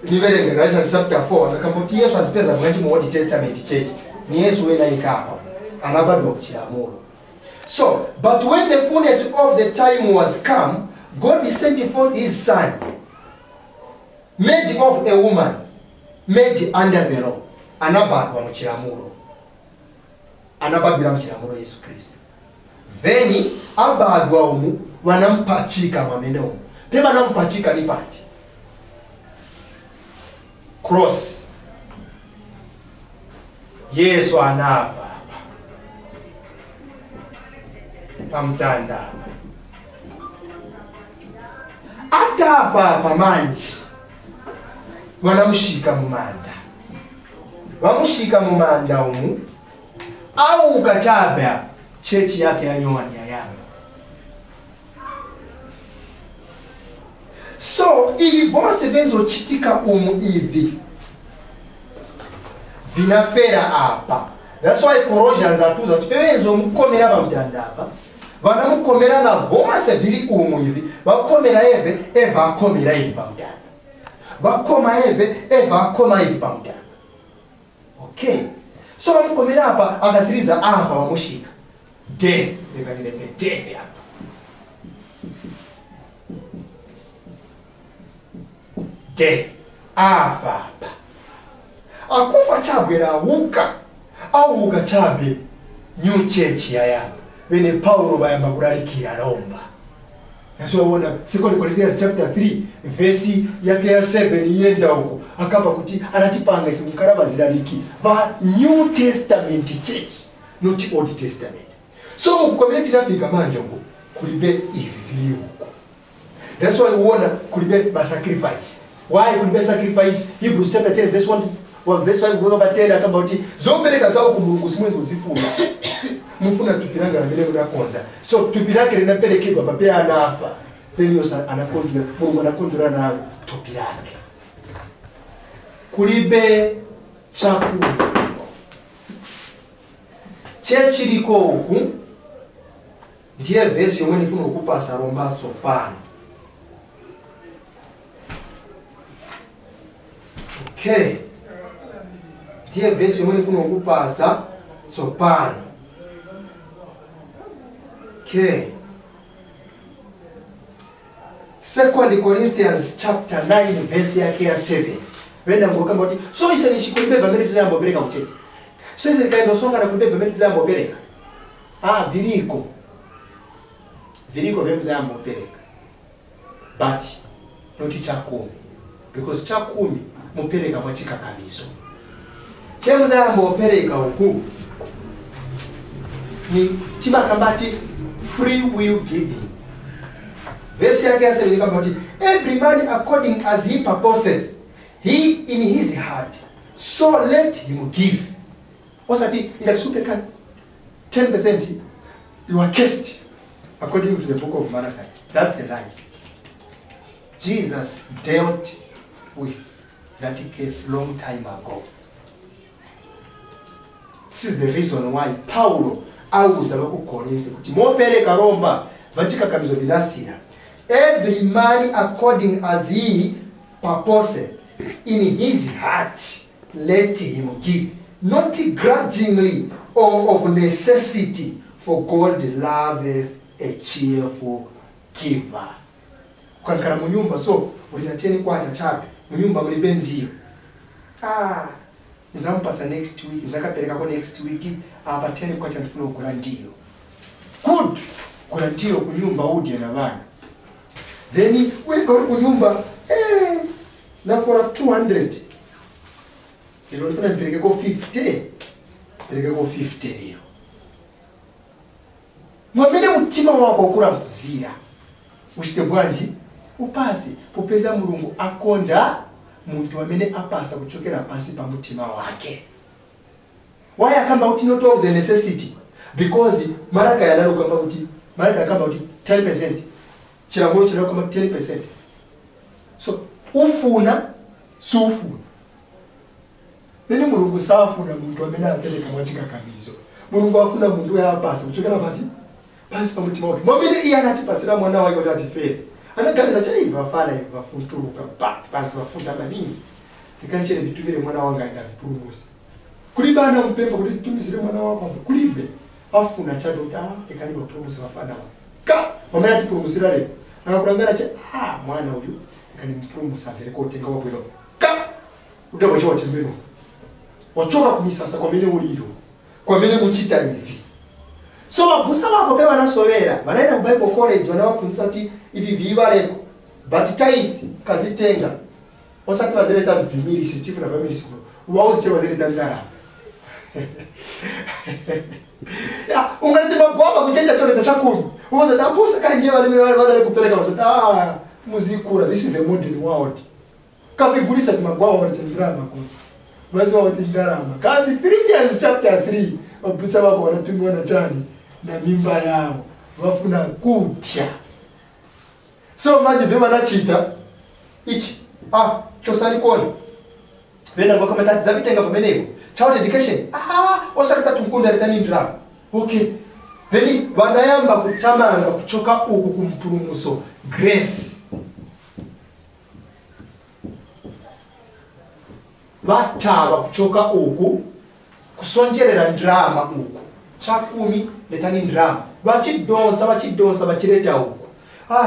Niverenge Galatians chapter 4, akamba kuti Yesu azipeza mwanji mu Old Testament church. Ni Yesu wena ikapa anabadwa kuchilamulo. So, but when the fullness of the time was come, God sent forth his son, made of a woman, made under the law. Anabadwa muchilamulo. Anabadwira muchilamulo Yesu Kristu. Then abadwa umu wanampachika mwamene umu. Pe wanampachika ni pati cross. Yesu anafa apa pamtanda apa. Atafa apa manji wanamushika mumanda, wamushika mumanda umu au ukachaba chechi yake ya nyowani ya yanga. So ivi vonse venzochitika umu ivi vinafera apa. That's why Colossians atuza kuti pevenzo mukomera pamtanda apa, vanamukomera na vonse viri umu ivi vakomera eve, eva akomera ivi pamtanda, vakoma eve, eva akoma ivi pamtanda. Okay, so vamukomera apa akasiriza afa vamushika death, lekandilepe death apa. Death afa apa. Akufa chabwera auka, auka chabe new church yayamba vene Paulo bayamba kulalikira lomba. Yasoona 2 Corinthians chapter 3 verse yake ya 7 iyenda uko akapa kuti anatipanga isi mkaraba zilaliki ba New Testament church, not Old Testament. So mukukomera tinafika manje uko kulibe ivi vili uko. That's why uona kulibe ma sacrifice. Why kulibe sacrifice? Hebrews chapter 10 verse 1 verse 5 kutoka batenda akamba kuti zopereka zawo ku Mulungu simwezi uzifuna. Mufuna tupiranga na vile munakonza. So tupirake linaperekedwa pape anafa. Then yosa anakondura, Mulungu anakondura nayo tupirake. Kulibe chakula. Chechiliko uku ndiye verse yomwe ndifuna kukupasa lomba tsopano. Okay. Ndiye verse yomwe ndifuna kukupasa tsopano. Okay. 2 Corinthians chapter 9 verse yake ya 7. Wenda ngokamba kuti so ise nishikulibe vamene tizayambopereka kuchechi. So ise ndikaendosonga na kulibe vamene tizayambopereka. Ah, viliko. Viliko vemuzayambopereka. But not chakumi. Because chakumi mupereka mwachikakamizo. Chemuzayambopereka uku. Ni timakambati free will giving. Verse yake ya 7 ikamba kuti every man according as he purposeth he in his heart, so let him give. Osati ingatisupeka 10% you are cursed according to the book of Malachi. That's a lie. Jesus dealt with that case long time ago. This is the reason why Paulo auza ku Korinthe kuti mopereka lomba vachikakamizo vinasira. Every man according as he purposeth in his heart, let him give, not grudgingly or of necessity, for God loveth a cheerful giver. Ukankala munyumba so ulina 10 kwacha chape munyumba mulibe ndiyo. Nizampasa next week, nizakaperekako next week apa 10 kwacha ndifuna kugula ndiyo. Good, kugula ndiyo kunyumba udye na bana. Then we go kunyumba na for 200. Lero ndifuna ndiperekeko 50. Ndiperekeko 50 lero. Mwamene mutima wako ukulamuzira. Uchite bwanji upase popeza Mulungu akonda muntu amene apasa kuchokera pansi pa mutima wake. Why akamba kuti not of the necessity? Because Malaki yanalo kuti Malaki akamba kuti 10%. Chilamulo chinalo kamba 10%. So ufuna sufuna. Nene Mulungu safuna muntu amene apereka mwachikakamizo. Mulungu afuna muntu yapasa kuchokera pati pansi pa mutima wake. Mwamene iye anatipasira mwana wake kuti atifere. Anaganiza cha iva afana iva funturuka pansi vafunda maningi. Ndikanichene vitumire mwana wanga enda vipulumusa. Kulibe ana mpemba kuti titumizire mwana wako kulibe. Afuna chadota ikani vapulumusa vafana. Ka mwamene atipulumusira lero. Akakulangana cha mwana uyu ikani mpulumusa avere kotenga wabwino. Ka udabo cha watembeno. Wachoka kumisasa kwa mene uliro. Kwa mene muchita ivi. So mabusa wako pe wanasowera, wanaenda ku Bible college wanawafunza kuti ivi vibaleko. But tithe kazitenga. Osati wazileta vimili 60 na vimili 60. Wauziche wazileta ndara. Ya, ungalete magwamba kuchenja toleta chakumi. Umoza tabusa kange wale wale kupeleka wasati muzikura, this is a modern world. Kavigulisa magwamba walete ndrama kuti. Wazi walete ndarama. Kasi Philippians chapter 3 mabusa wako wanatumiwa na chani na mimba yao wafuna kutya. So maji vema nachita ichi chosani koni vena ngwa kama tati zavitenga famenevo child education osarita tunkunda letani ndra. Okay, then wanayamba kutamanga kuchoka uku kumpulumuso grace vatava kuchoka uku kusonjerera ndrama uku chakumi letani ndrama vachidonsa vachidonsa vachileta uku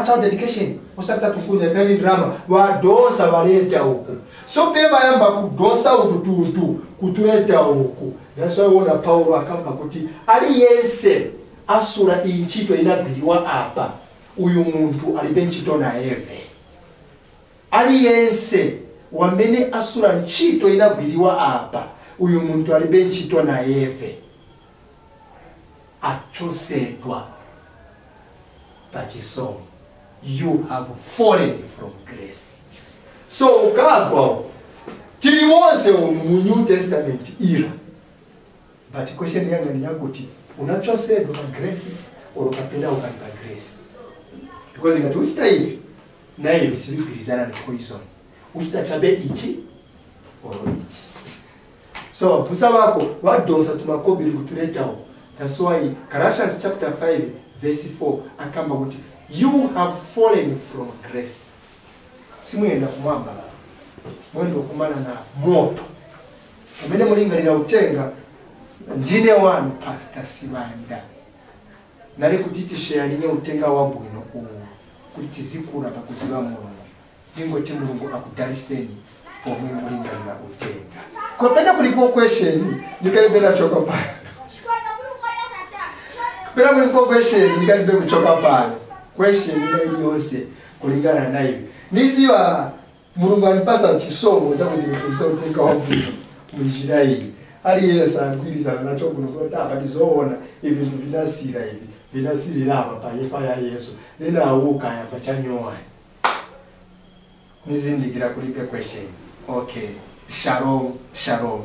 child education osarita tunkunda letani ndrama vadonsa valeta uku. So pe vayamba kudonsa utu tuntu kutuleta uku. That's why wona Paulo akamba kuti aliyense asura iyi ntchito inagwiriwa apa uyu muntu alibe ntchito naeve. Aliyense wamene asura ntchito inagwiriwa apa uyu muntu alibe ntchito naeve. Achosedwa pachisomo. You have fallen from grace. So ukagwa tili wonse mu New Testament era. But question yanga ni yakuti unachosedwa pa grace or ukapenda ukalipa grace. Because ngati uchita hivi na hivi sivigwirizana ni poison. Uchita chabe ichi or ichi. So busa wako wadonsa tumakobiri kutuletawo. That's why Galatians chapter 5 verse 4 akamba kuti you have fallen from grace. Simuyenda kumwamba mwendo kumana na moto. Amene mulingalira utenga ndine wanu Pastor Sibanda. Nali kuti tisharinge utenga wabwino uwu kuti tizikura pakuziva Mulungu. Ndingoti Mulungu akudaliseni pomwe mulingalira utenga. Kopenda kulipo question nikalibela choka pano. Pera kulipo question nikalibe kuchoka pano. Question ina iliyonse kulingana na iwe. Niziwa Mulungu anipasa chisomo chakuti nifundise utenga wabwino munjira iyi. Aliyense agwirizana nacho kuno kuti apa tizoona ivi ndi vinasira, ivi vinasirira apa pa imfa ya Yesu, then auka yapa chanyowani. Nizindikira kulibe question. Okay, shalom, shalom.